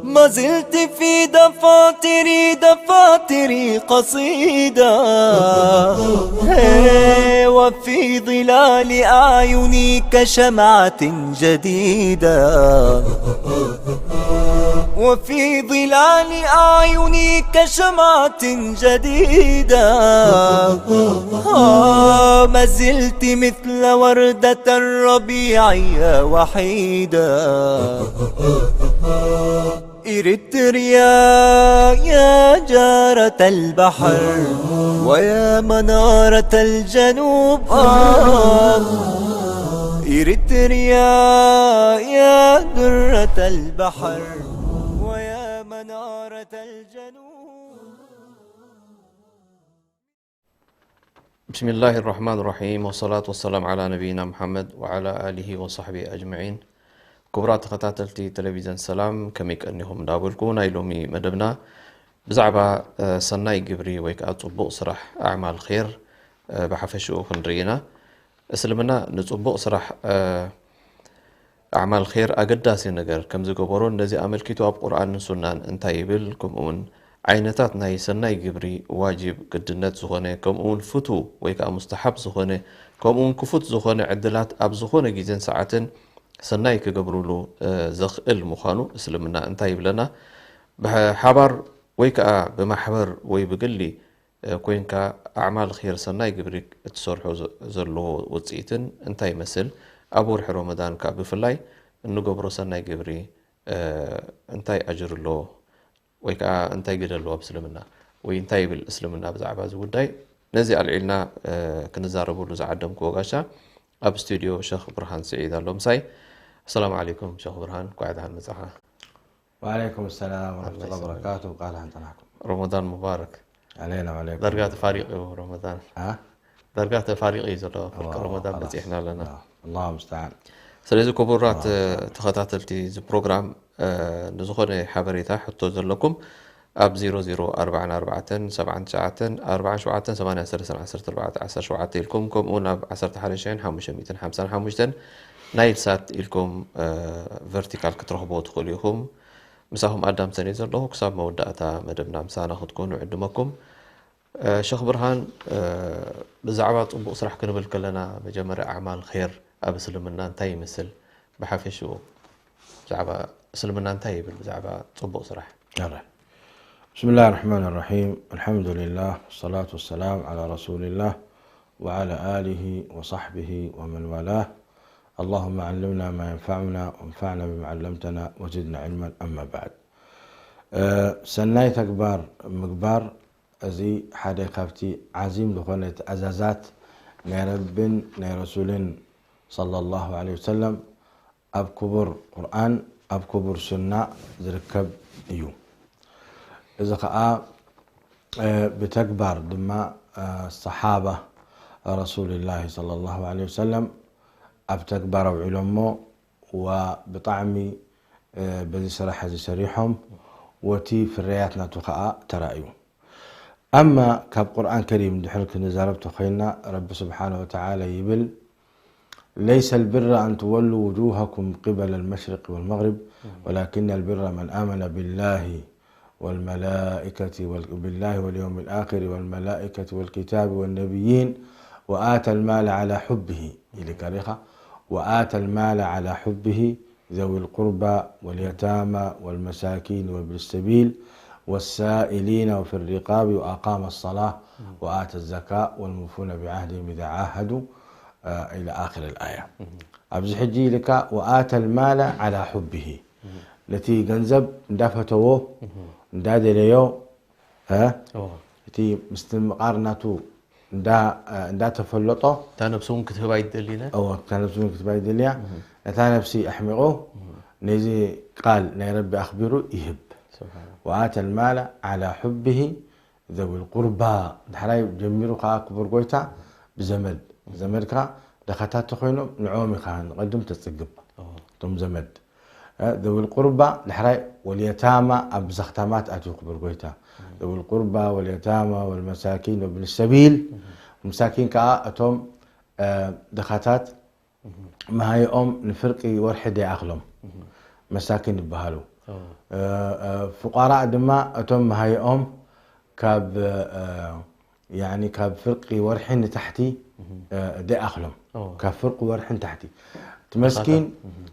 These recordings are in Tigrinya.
ما زلت في دفاتري، دفاتري قصيدة. هي، وفي ظلال أعيني كشمعة جديدة. وفي ظلال أعيني كشمعة جديدة. آه، ما زلت مثل وردة الربيع يا وحيدة. إريتريا يا جارة البحر، ويا منارة الجنوب، آه. إريتريا يا درة البحر، ويا منارة الجنوب. بسم الله الرحمن الرحيم، والصلاة والسلام على نبينا محمد وعلى آله وصحبه أجمعين. ክቡራት ተኸታተልቲ ቴሌቪዝን ሰላም፣ ከመይ ቀኒኹም እንዳበልኩ፣ ናይ ሎሚ መደብና ብዛዕባ፣ እ፣ ሰናይ ግብሪ ወይ ከዓ ጽቡቕ ስራሕ፣ ኣዕማል ኼር፣ እ፣ ብሓፈሽኡ ክንርኢ ኢና። እስልምና ንጽቡቕ ስራሕ፣ እ፣ ኣዕማል ኼር ኣገዳሲ ነገር ከም ዝገበሮን ነዚ ኣመልኪቱ ኣብ ቁርኣንን ሱናን እንታይ ይብል፣ ከምኡውን ዓይነታት ናይ ሰናይ ግብሪ ዋጅብ፣ ግድነት፣ ዝኾነ፣ ከምኡውን ፍቱው ወይ ከዓ ሙስተሓብ ዝኾነ፣ ከምኡውን ክፉት ዝኾነ ዕድላት ኣብ ዝኾነ ግዜን ሰዓትን ሰናይ ክገብሩሉ፣ እ፣ ዘኽእል ምዃኑ እስልምና እንታይ ይብለና? ብሓባር ወይ ከዓ ብማሕበር ወይ ብግሊ፣ እ፣ ኮይንካ ኣዕማል ኼር፣ ሰናይ ግብሪ እትሰርሖ ዘ-፣ ዘለዎ ውጽኢትን እንታይ ይመስል? ኣብ ወርሒ ረመዳን ከኣ ብፍላይ እንገብሮ ሰናይ ግብሪ፣ እ፣ እንታይ ኣጅር ኣለዎ? ወይ ከኣ እንታይ ግደ ኣለዎ ኣብ እስልምና? ወይ እንታይ ይብል እስልምና ብዛዕባ እዚ ጉዳይ? ነዚ ኣልዒልና፣ እ፣ ክንዛረበሉ ዝዓደምክዎ ጋሻ ኣብ ስቱድዮ ሸኽ ብርሃን ስዒድ ኣሎ ምሳይ። ኣሰላሙ ዓለይኩም ሸኽ ብርሃን፣ እንኳዕ ደሓን መጻኻ። وعليكم السلام ورحمة الله وبركاته. ቃል ሓንተናኩም። ረመዳን ሙባረክ። علينا وعليكم. ዳርጋ ተፋሪቑ እዩ ረመዳን። ها؟ ዳርጋ ተፋሪቑ እዩ ዘሎ። ፍርቂ ረመዳን በጺሕና ኣለና። الله المستعان. ስለዚ ክቡራት፣ እ፣ ተኸታተልቲ እዚ ፕሮግራም፣ እ፣ ንዝኾነ ሓበሬታ፣ ሕቶ ዘለኩም ኣብ ዜሮ ዜሮ ኣርባዓን ኣርባዕተን ሰብዓን ትሽዓተን ኣርባዓን ሸውዓተን ሰማንያን ሰለስተን ዓሰርተ ኣርባዕተ ዓሰርተ ሸውዓተ ኢልኩም፣ ከምኡ ናብ ዓሰርተ ሓደ ሽሕን ሓሙሽተ ሚእትን ሓምሳን ሓሙሽተን ናይል ሳት ኢልኩም፣ እ፣ ቨርቲካል ክትረኽብዎ ትኽእሉ ኢኹም። ምሳኹም ኣዳም ሰኔ ዘለኹ። ክሳብ መወዳእታ መደብና ምሳና ክትኮኑ ዕድመኩም። እ፣ ሸኽ ብርሃን፣ እ፣ ብዛዕባ ጽቡቕ ስራሕ ክንብል ከለና መጀመርያ ኣዕማል ኼር ኣብ እስልምና እንታይ ይመስል? ብሓፈሽኡ ብዛዕባ እስልምና እንታይ ይብል ብዛዕባ ጽቡቕ ስራሕ? ኣረ። بسم الله الرحمن الرحيم. الحمد لله والصلاة والسلام على رسول الله وعلى آله وصحبه ومن والاه. اللهم علمنا ما ينفعنا وانفعنا بما علمتنا وزدنا علما. أما بعد. እ፣ ሰናይ ተግባር ምግባር እዚ ሓደ ካብቲ ዓዚም ዝኾነ ትእዛዛት ናይ ረብን ናይ ረሱልን ሰለላሁ ዐለይሂ ወሰለም ኣብ ክቡር ቁርኣን ኣብ ክቡር ሱና ዝርከብ እዩ። እዚ ኸኣ፣ እ፣ ብተግባር ድማ፣ እ፣ ሰሓባ ረሱልላሂ ሰለላሁ ዐለይሂ ወሰለም ኣብ ተግባር ኣውዒሎሞ፣ ዋ ብጣዕሚ፣ እ፣ በዚ ስራሕ እዚ ሰሪሖም፣ ወቲ ፍርያት ናቱ ኸኣ ተራእዩ። ኣማ ካብ ቁርኣን ከሪም ድሕር ክንዛረብ ተኾይና፣ ረቢ ስብሓነ ወተዓላ ይብል፣ ليس البر أن تولوا وجوهكم قبل المشرق والمغرب، ولكن البر من آمن بالله والملائكة وال-، بالله واليوم الآخر والملائكة والكتاب والنبيين وآتى المال على حبه، إلى كاريخا، وآتى المال على حبه ذوي القربى واليتامى والمساكين وابن السبيل والسائلين وفي الرقاب وأقام الصلاة وآتى الزكاة والموفون بعهدهم إذا عاهدوا، آه، إلى آخر الآية. ኣብዚ ሕጂ ኢልካ وآتى المال على حبه፣ ነቲ ገንዘብ እንዳፈተዎ እንዳደለዮ፣ እ፣ እዎ። እቲ ምስትምቓር ናቱ እንዳ-፣ እንዳተፈለጦ፣ እታ ነብሱ እውን ክትህባ ይደሊነ። እዎ፣ እታ ነብሱ እውን ክትህባ ይደልያ። ነታ ነብሲ ኣሕሚቑ ነዚ ቃል ናይ ረቢ ኣኽቢሩ ይህብ። ስብሓን። وآتى المال على حبه ذوي القربى። ዳሕራይ ጀሚሩ ከዓ ክቡር ጎይታ ብዘመድ፣ ዘመድካ ደኻታት ተኾይኖም ንዕኦም ኢኻ ንቐድም ተጽግብ። እዎ። እቶም ዘመድ። እ፣ ذوي القربى ዳሕራይ واليتامى ኣብ ዘኽታማት ኣትዩ ክቡር ጎይታ። ذوي القربى واليتامى والمساكين وابن السبيل። መሳኪን ከዓ እቶም፣ እ፣ ድኻታት መሃይኦም ንፍርቂ ወርሒ ደይኣኽሎም። መሳኪን ይበሃሉ። ፍቃራእ ድማ እቶም መሃይኦም ካብ ያኒ ካብ ፍርቂ ወርሒ ንታሕቲ ደይኣኽሎም። ካብ ፍርቂ ወርሒ ንታሕቲ እቲ መስኪን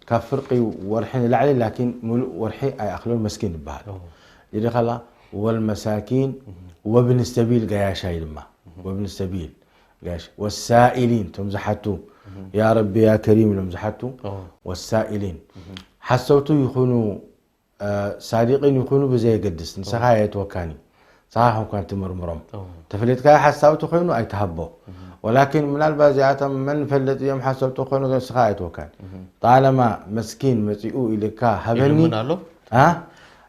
ካብ ፍርቂ ወርሒ ንላዕሊ ላኪን ሙሉእ ወርሒ ኣይኣኽሎን መስኪን ይበሃል። ይደኸላ ወልመሳኪን ወብን ሰቢል ጋያሻይ ድማ ወብን ሰቢል ጋሽ ወሳኢሊን እቶም ዝሓቱ ያ ረቢ ያ ከሪም ኢሎም ዝሓቱ ወሳኢሊን ሓሰውቱ ይኹኑ ሳዲቂን ይኹኑ ብዘየገድስ ንስኻ የእትወካን እዩ። ንስኻ ከምኳን ትምርምሮም ተፈለጥካዮ ሓሳዊ ተኮይኑ ኣይትሃቦ። ወላኪን ምናልባት እዚኣቶም መን ፈልጥ እዮም ሓሰውቲ ኮኑ ንስኻ ኣይትወካን። ጣለማ መስኪን መፂኡ ኢልካ ሃበኒ ይልምን ኣሎ። አ?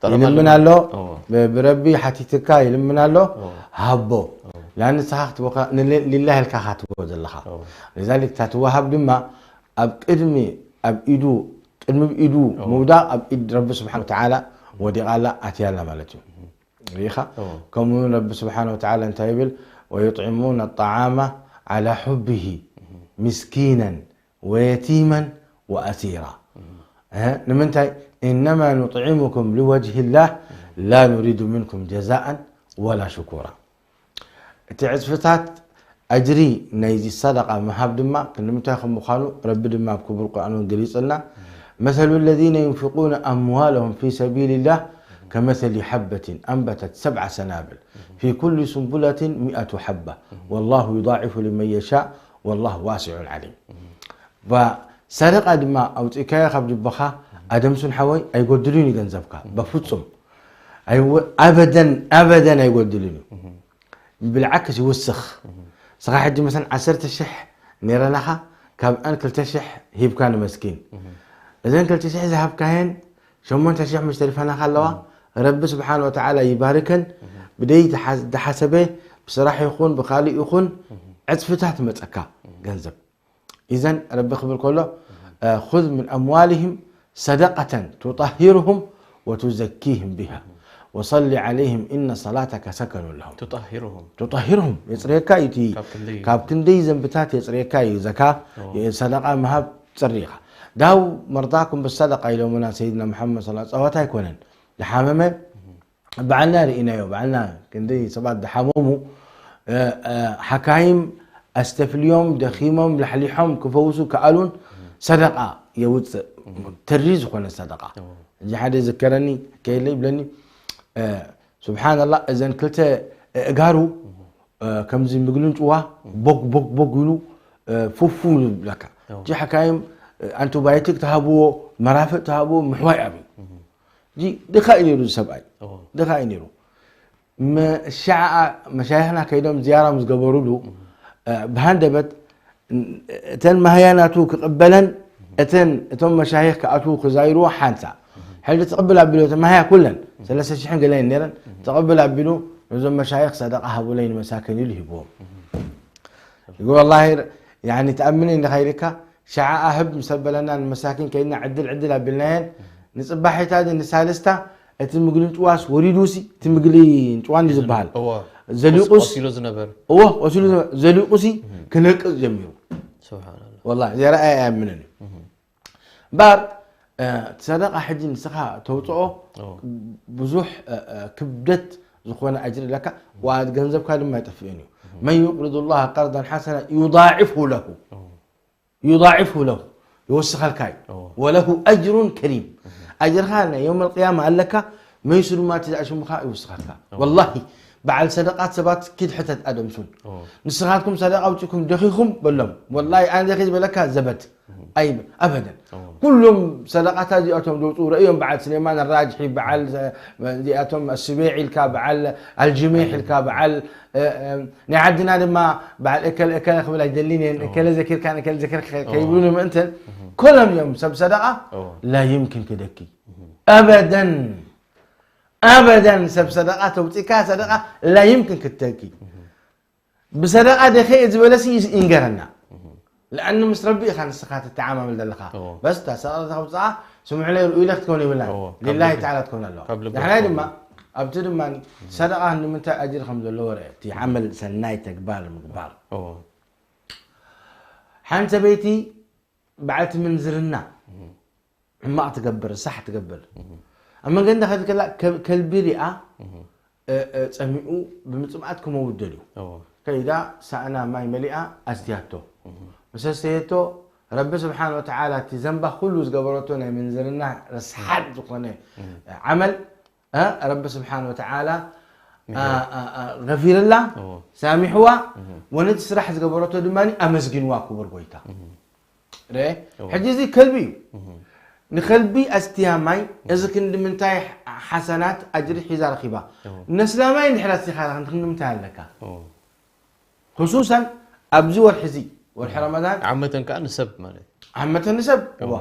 ጣለማ ይልምን ኣሎ። እዎ። ብ- ብረቢ ሓቲትካ ይልምን ኣሎ። እዎ። ሃቦ። እዎ። ላን ንስኻ ክትቦካ ንል- ሊላህ ኢልካ ካትቦ ዘለኻ። እዎ። لذلك እታ ትወሃብ ድማ ኣብ ቅድሚ ኣብ ኢዱ ቅድሚ ኢዱ ምውዳቕ ኣብ ኢድ ረቢ ስብሓን ወተዓላ ወዲቓላ ኣትያላ ማለት እዩ። ርኢኻ ከምኡ እውን ረቢ ስብሓን ወተዓላ እንታይ ይብል? ويطعمون الطعام على حبه مسكينا ويتيما وأسيرا. ንምንታይ إنما نطعمكم لوجه الله لا نريد منكم جزاء ولا شكورا. እቲ ዕፅፍታት ኣጅሪ ናይዚ ሰደቃ ምሃብ ድማ ክንምንታይ ከም ምዃኑ ረቢ ድማ ኣብ ክቡር ቁርኣን እውን ገሊፅልና። مثل الذين ينفقون أموالهم في سبيل الله كمثل حبة أنبتت سبع سنابل في كل سنبلة مئة حبة والله يضاعف لمن يشاء والله واسع عليم. ሰደቃ ድማ ኣውፅእካዮ ካብ ጅቦኻ ኣደምሱን ሓወይ ኣይጎድልን እዩ ገንዘብካ በፍፁም ኣበደን ኣበደን ኣይጎድልን እዩ። ብልዓክስ ይውስኽ። ስኻ ሕጂ መሰን ዓሰርተ ሽሕ ነይረናኻ ካብኣን ክልተ ሽሕ ሂብካ ንመስኪን እዘን ክልተ ሽሕ ዝሃብካየን ሸሞንተ ሽሕ ምሽ ተሪፈናኻ ኣለዋ። ረቢ ስብሓን ወተዓላ ይባርከን። ብደይ ዝሓሰበ ብስራሕ ይኹን ብካሊእ ይኹን ዕፅፍታት መፀካ ገንዘብ إذن ربي خبر كله خذ من أموالهم صدقة تطهرهم وتزكيهم بها وصل عليهم إن صلاتك سكن لهم. تطهرهم. تطهرهم يصريكا يتي كاب كندي زنبتات يصريكا يزكا صدقة مهب تصريخا داو مرضاكم بالصدقة إلى منا سيدنا محمد صلى الله عليه وسلم أواتاي كونن لحاممه بعلنا رئينايو بعلنا كندي سبات دحامومو حكايم أستفليوم دخيمهم لحليحهم كفوسو كألون صدقة يوت تريز خونا صدقة جي حدا ذكرني كيلي بلني سبحان الله إذن كلتا إقارو كمزي مقلون جوا بوك بوك بوك يلو فوفو لك جي حكايم أنتو بايتك تهابو مرافق تهابو محواي أبي ድኻ እዩ ነይሩ እዚ ሰብኣይ ድኻ እዩ ነይሩ። ሻዓ መሻይኽና ከይዶም ዝያራ ምስ ገበሩሉ ብሃንደበት እተን ማህያ ናቱ ክቕበለን እተን እቶም መሻይኽ ክኣትዉ ክዛይርዎ ሓንሳ ሕልዲ ትቕብል ኣቢሉ እተን ማህያ ኩለን ሰለስተ ሽሕን ገለን ነይረን ትቕብል ኣቢሉ ነዞም መሻይኽ ሰደቃ ሃቡለይ ንመሳኪን ኢሉ ሂብዎም። ይጎ ወላሂ ያኒ ተኣምኒ እንድኻ ኢልካ ሸዓ ኣህብ ምስ ኣበለና ንመሳኪን ከይድና ዕድል ዕድል ኣቢልናየን ንፅባሒታ ድ ንሳልስታ እቲ ምግሊ እንጭዋስ ወሪዱሲ እቲ ምግሊ እንጭዋን እዩ ዝበሃል እዎ ዘሊቑስ ቆሲሉ ዝነበር እዎ ቆሲሉ ዝነበር ዘሊቑሲ ክነቅፅ ጀሚሩ ስብሓንላ ወላ ዘረኣየ ኣያምንን እዩ እምበር እቲ ሰደቃ ሕጂ ንስኻ ተውፅኦ ብዙሕ ክብደት ዝኾነ ኣጅሪ ኣለካ ገንዘብካ ድማ ኣይጠፍእን እዩ من يقرض الله قرضا حسنا يضاعفه له يضاعفه له ይወስኸልካ እዩ وله أجر كريم ኣጅርኻ ናይ يوم القيامة ኣለካ መይሱ ድማ እቲ ዝኣሽሙኻ ይወስኸልካ ወላሂ በዓል ሰደቃት ሰባት ኪድ ሕተት ኣደምሱን ንስኻትኩም ሰደቃ ኣውፅእኩም ደኺኹም በሎም ወላሂ ኣነ ደኺ ዝበለካ ዘበት ኣይብል ኣበደን ኩሎም ሰደቃታት እዚኣቶም ዘውፅኡ ረእዮም በዓል ስሌማን ኣራጅሒ በዓል እዚኣቶም ኣስቤዕ ኢልካ በዓል ኣልጅሜሕ ኢልካ በዓል ናይ ዓድና ድማ በዓል እከለ እከለ ክብል ኣይደልን እየን እከለ ዘኪርካን እከለ ዘኪር ከይብሉኒ ምእንተን ኮሎም እዮም ሰብ ሰደቃ ላ ይምክን ክደኪ ኣበደን ኣበደን ሰብ ሰደቃ ተውፂካ ሰደቃ ላ ይምክን ክተኪ ብሰደቃ ደኸ እየ ዝበለሲ ይንገረና ለኣን ምስ ረቢ ኢኻ ንስኻ ትተዓማመል ዘለኻ በስ እታ ሰደቃ ተውፅኣ ስምዑለይ ርእዩለ ክትከውን ይብላን ሊላሂ ተዓላ ትከውን ኣለዋ ንሕናይ ድማ ኣብቲ ድማ ሰደቃ ንምንታይ ኣጅር ከም ዘለዎ ርአ እቲ ዓመል ሰናይ ተግባር ምግባር ሓንቲ ሰበይቲ በዓልቲ ምንዝርና ሕማቕ ትገብር፣ ሳሕ ትገብር። ኣብ መንገዲ ከይድ ከላ ከ- ከልቢ ሪኣ እ፣ እ፣ ጸሚኡ ብምጽማኣት ክመውት ደልዩ። ከይዳ ሳእና ማይ መሊኣ ኣስትያቶ። ምስ ኣስተየቶ ረቢ ስብሓን ወተዓላ እቲ ዘንባ ኩሉ ዝገበረቶ ናይ ምንዝርና ርስሓት ዝኾነ ዓመል እ፣ ረቢ ስብሓን ወተዓላ ኣ፣ ኣ፣ ኣ፣ ገፊርላ፣ ሳሚሕዋ፣ ወነቲ ስራሕ ዝገበረቶ ድማ ኣመስጊንዋ ክቡር ጎይታ። ርኤ? ሕጂ እዚ ከልቢ እዩ። ንኸልቢ ኣስትያ ማይ እዚ ክንዲ ምንታይ ሓሰናት ኣጅሪ ሒዛ ረኺባ? ነስላማይ እንድሕር ኣስቲኻ ክንዲ ምንታይ ኣለካ? ክሱሰን ኣብዚ ወርሒ እዚ፣ ወርሒ ረመዳን ዓመተን ከዓ ንሰብ ማለት ዓመተ ንሰብ እዋ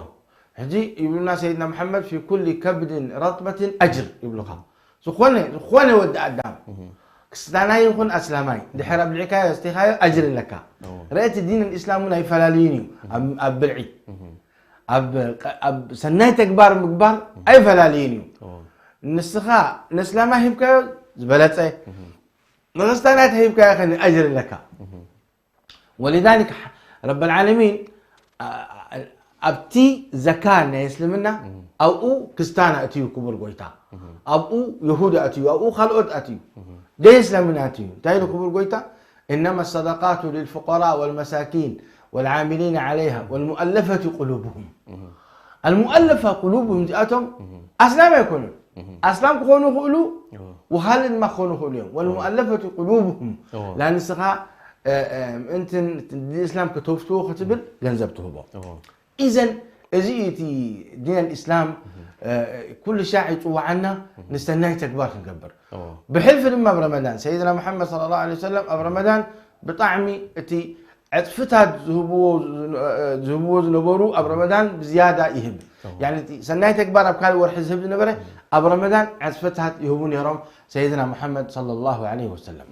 ሕጂ ይብሉና ሰይድና መሓመድ ፊ ኩል ከብድን ረጥበትን ኣጅር ይብሉኻ። ዝኾነ ዝኾነ ወዲ ኣዳም ክስታናይ ይኹን ኣስላማይ ድሕር ኣብልዕካዮ ኣስቲኻዮ ኣጅር ኣለካ። ረእቲ ዲን ልእስላም እውን ኣይፈላለዩን እዩ። ኣብ- ኣብ ብልዒ ኣብ- ኣብ ሰናይ ተግባር ምግባር ኣይፈላለዩን እዩ። ንስኻ ነስላማይ ሂብካዮ ዝበለፀ ንክስታናይ ተሂብካዮ ከ ኣጅር ኣለካ። ولذلك ረብ العالمين ኣብቲ ዘካ ናይ እስልምና ኣብኡ ክስታን ኣእትዩ ክቡር ጎይታ፣ ኣብኡ የሁድ ኣእትዩ፣ ኣብኡ ካልኦት ኣእትዩ ደይ እስላምና ኣእትዩ። እንታይ ኢሉ ክቡር ጎይታ? إنما الصدقات للفقراء والمساكين والعاملين عليها والمؤلفة قلوبهم። المؤلفة قلوبهم እዚኣቶም ኣስላም ኣይኮኑን። ኣስላም ክኾኑ ይኽእሉ፣ ወሃሊ ድማ ክኾኑ ይኽእሉ እዮም። والمؤلفة قلوبهم ላንስኻ ምእንትን እስላም ከተውፍትዎ ክትብል ገንዘብ ትህቦ። ኢዘን እዚ እዩ እቲ ዲን ኣልእስላም ኩሉ ሻዕ ይፅዋዓና ንሰናይ ተግባር ክንገብር። ብሕልፊ ድማ ኣብ ረመዳን ሰይድና መሓመድ صلى الله عليه وسلم ኣብ ረመዳን ብጣዕሚ እቲ ዕፅፍታት ዝህብዎ ዝህብዎ ዝነበሩ ኣብ ረመዳን ብዝያዳ ይህብ። ያኒ እቲ ሰናይ ተግባር ኣብ ካልእ ወርሒ ዝህብ ዝነበረ ኣብ ረመዳን ዕፅፍታት ይህቡ ነይሮም ሰይድና መሓመድ صلى الله عليه وسلم።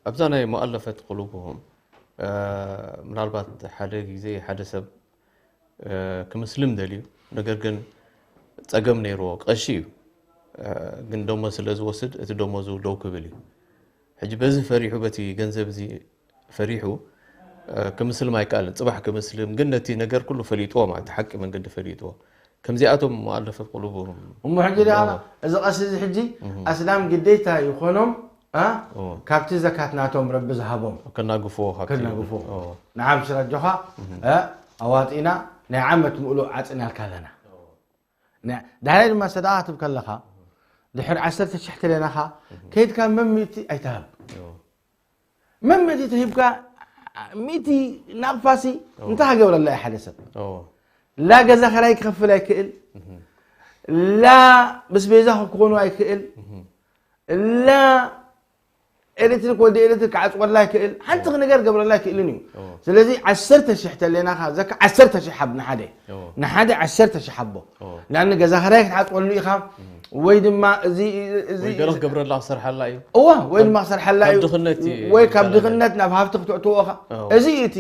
ኣብዛ ናይ ሙኣለፈት ቁሉብሁም ምናልባት ሓደ ግዜ ሓደ ሰብ ክምስልም ደልዩ ነገር ግን ፀገም ነይርዎ ቀሺ እዩ ግን ደሞዝ ስለ ዝወስድ እቲ ደሞዙ ደው ክብል እዩ ሕጂ በዚ ፈሪሑ በቲ ገንዘብ እዚ ፈሪሑ ክምስልም ኣይከኣልን ፅባሕ ክምስልም ግን ነቲ ነገር ኩሉ ፈሊጥዎ ማለት ሓቂ መንገዲ ፈሊጥዎ ከምዚኣቶም ሙኣለፈት ቁሉብሁም እሞ ሕጂ ደኣ እዚ ቀሲ እዚ ሕጂ ኣስላም ግዴታ ይኾኖም እ? እዎ። ካብቲ ዘካት ናቶም ረቢ ዝሃቦም ከናግፍዎ ካብቲ ከናግፍዎ። እዎ። ንዓም ስረጆኻ እ? ኣዋፂና ናይ ዓመት ምእሉእ ዓፂናልካ ኣለና ነ- ዳሕራይ ድማ ሰደቓ ክትብ ከለኻ ድሕሪ ዓሰርተ ሽሕ ተለናኻ ከይድካ መን ሚእቲ ኣይትሃብ እዎ። መን ሚእቲ ተሂብካ ሚእቲ ናቕፋሲ እንታይ ክገብረላ እዩ ሓደ ሰብ እዎ። ላ ገዛ ኸራይ ክኸፍል ኣይክእል ላ ብስቤዛ ክኾኑ ኣይክእል ላ ኤሌክትሪክ ወዲ ኤሌክትሪክ ክዓፅወላ ኣይክእል ሓንቲ ነገር ገብረላ ኣይክእልን እዩ ስለዚ ዓሰርተ ሽሕ ተሌናኻ ዘካ ዓሰርተ ሽሕ ሓብ ንሓደ ንሓደ ዓሰርተ ሽሕ ሓቦ ንኣኒ ገዛ ኸራይ ክትዓፅወሉ ኢኻ ወይ ድማ እዚ እዚ ወይ ገለ ክገብረላ ክሰርሓላ እዩ እዋ ወይ ድማ ክሰርሓላ ካብ እዩ ድኽነት እዩ ወይ ካብ ዝከላኸል። ድኽነት ናብ ሃብቲ ክትእትዎ ኢኻ እዎ። እዚ እዩ እቲ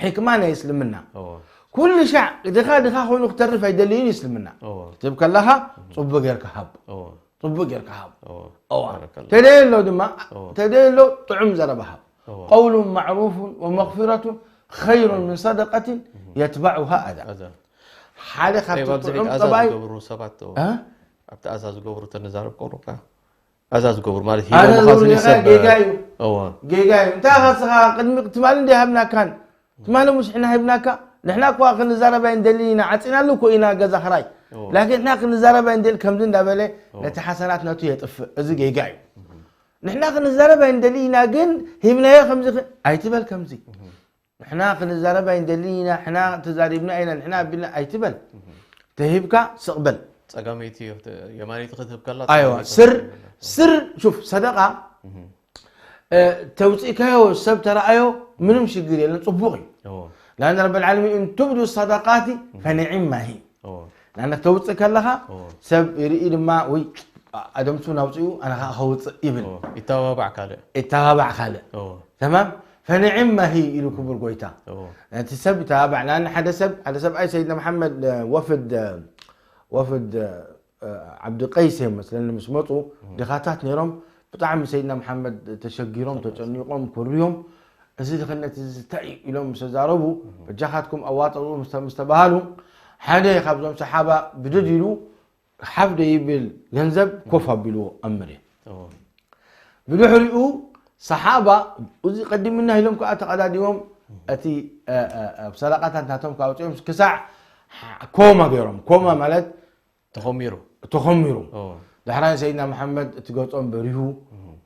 ሕክማ ናይ እስልምና እዎ። ኩሉ ሻዕ ድኻ ድኻ ኮይኑ ክተርፍ ኣይደልይን እዩ እስልምና እዎ። ክትብ ከለኻ ፅቡቅ ጌርካ ሃብ እዎ። ፅቡቅ ጌርካ ሃብ እዎ። እዋ ባረከላ። ተደየሎ ድማ እዎ። ተደየሎ ጥዑም ዘረባ ሃብ እዎ። قول معروف ومغفرة خير من صدقة يتبعها أذى ኣዛ ሓደ ካብቲ ጠይብ ኣብዚ ጥዑም ሕጂ ኣዛ ጠባይ ዝገብሩ ሰባት እዎ። እ? ኣብቲ ኣዛ ዝገብሩ ተነዛረብ ቆሩካ ኣዛ ዝገብሩ ማለት ኣዛ ሂቦም ዝገብሩ ኻስኒ ጌጋ- ሰብ ጌጋ እዩ እዎ ጌጋ እዩ እንታይ ኻስኻ ቅድሚ ትማሊ እንደ ሃብናካን ትማሊ ሙሽ ሕና ሂብናካ ንሕና እኳ ክንዛረብ ኣይንደሊ ኢና ዓፂናሉ እኮ ኢና ገዛ ኽራይ እዎ ላኪን ንሕና ክንዛረብ ኣይንደሊ ከምዚ እንዳበለ እዎ ነቲ ሓሰናት ነቱ የጥፍእ እዚ ጌጋ እዩ ንሕና ክንዛረብ ኣይንደሊ ኢና ግን ሂብናዮ ከምዚ ክ- ኣይትበል ከምዚ ንሕና ክንዛረብ ኣይንደሊ ኢና ሕና ተዛሪብና ኢና ንሕና ኣቢልና ኣይትበል ተሂብካ ስቕ በል ፀጋመይቲ የማነይቲ ክትህብ ከላ ኣይዋ ስር ስር ሹፍ ሰደቃ ተውፅእካዮ ሰብ ተረኣዮ ምንም ሽግር የለን ፅቡቅ እዩ ላን ረብ ልዓለሚን እን ትብዱ ሰደቃቲ ፈንዕማ ሂ ላን ተውፅእ ከለኻ ሰብ ይርኢ ድማ ወይ ኣደምሱ ናውፅኡ ኣነ ከዓ ከውፅእ ይብል ይተባባዕ ካልእ ይተባባዕ ካልእ ተማም ፈንዕማ ሂ ኢሉ ክቡር ጎይታ እቲ ሰብ ይተባባዕ ንኣን ሓደ ሰብ ሓደ ሰብኣይ ሰይድና መሓመድ ወፍድ ወፍድ ዓብዲ ቀይስ እዮም መስለኒ ምስ መፁ ድኻታት ነይሮም ብጣዕሚ ሰይድና መሓመድ ተሸጊሮም ተጨኒቆም ኮርዮም እዚ ድኽነት እዚ እንታይ እዩ ኢሎም ምስ ተዛረቡ በጃኻትኩም ኣዋፀኡ ምስ ተባሃሉ ሓደ ካብዞም ሰሓባ ብድድ ኢሉ ሓፍ ደይብል ገንዘብ ኮፍ ኣቢልዎ ኣብ መሬት። ብድሕሪኡ ሰሓባ፣ እዚ ቀዲምና ኢሎም ከዓ ተቐዳዲሞም እቲ፣ እ፣ እ፣ እ፣ ሰደቓታት ናቶም ከዓ ኣውፂኦም ክሳዕ ኮማ ገይሮም። ኮማ ማለት ተኾሚሩ። ተኾሚሩ። ኦ። ዳሕራይ ሰይድና መሓመድ እቲ ገጾም በሪሁ፣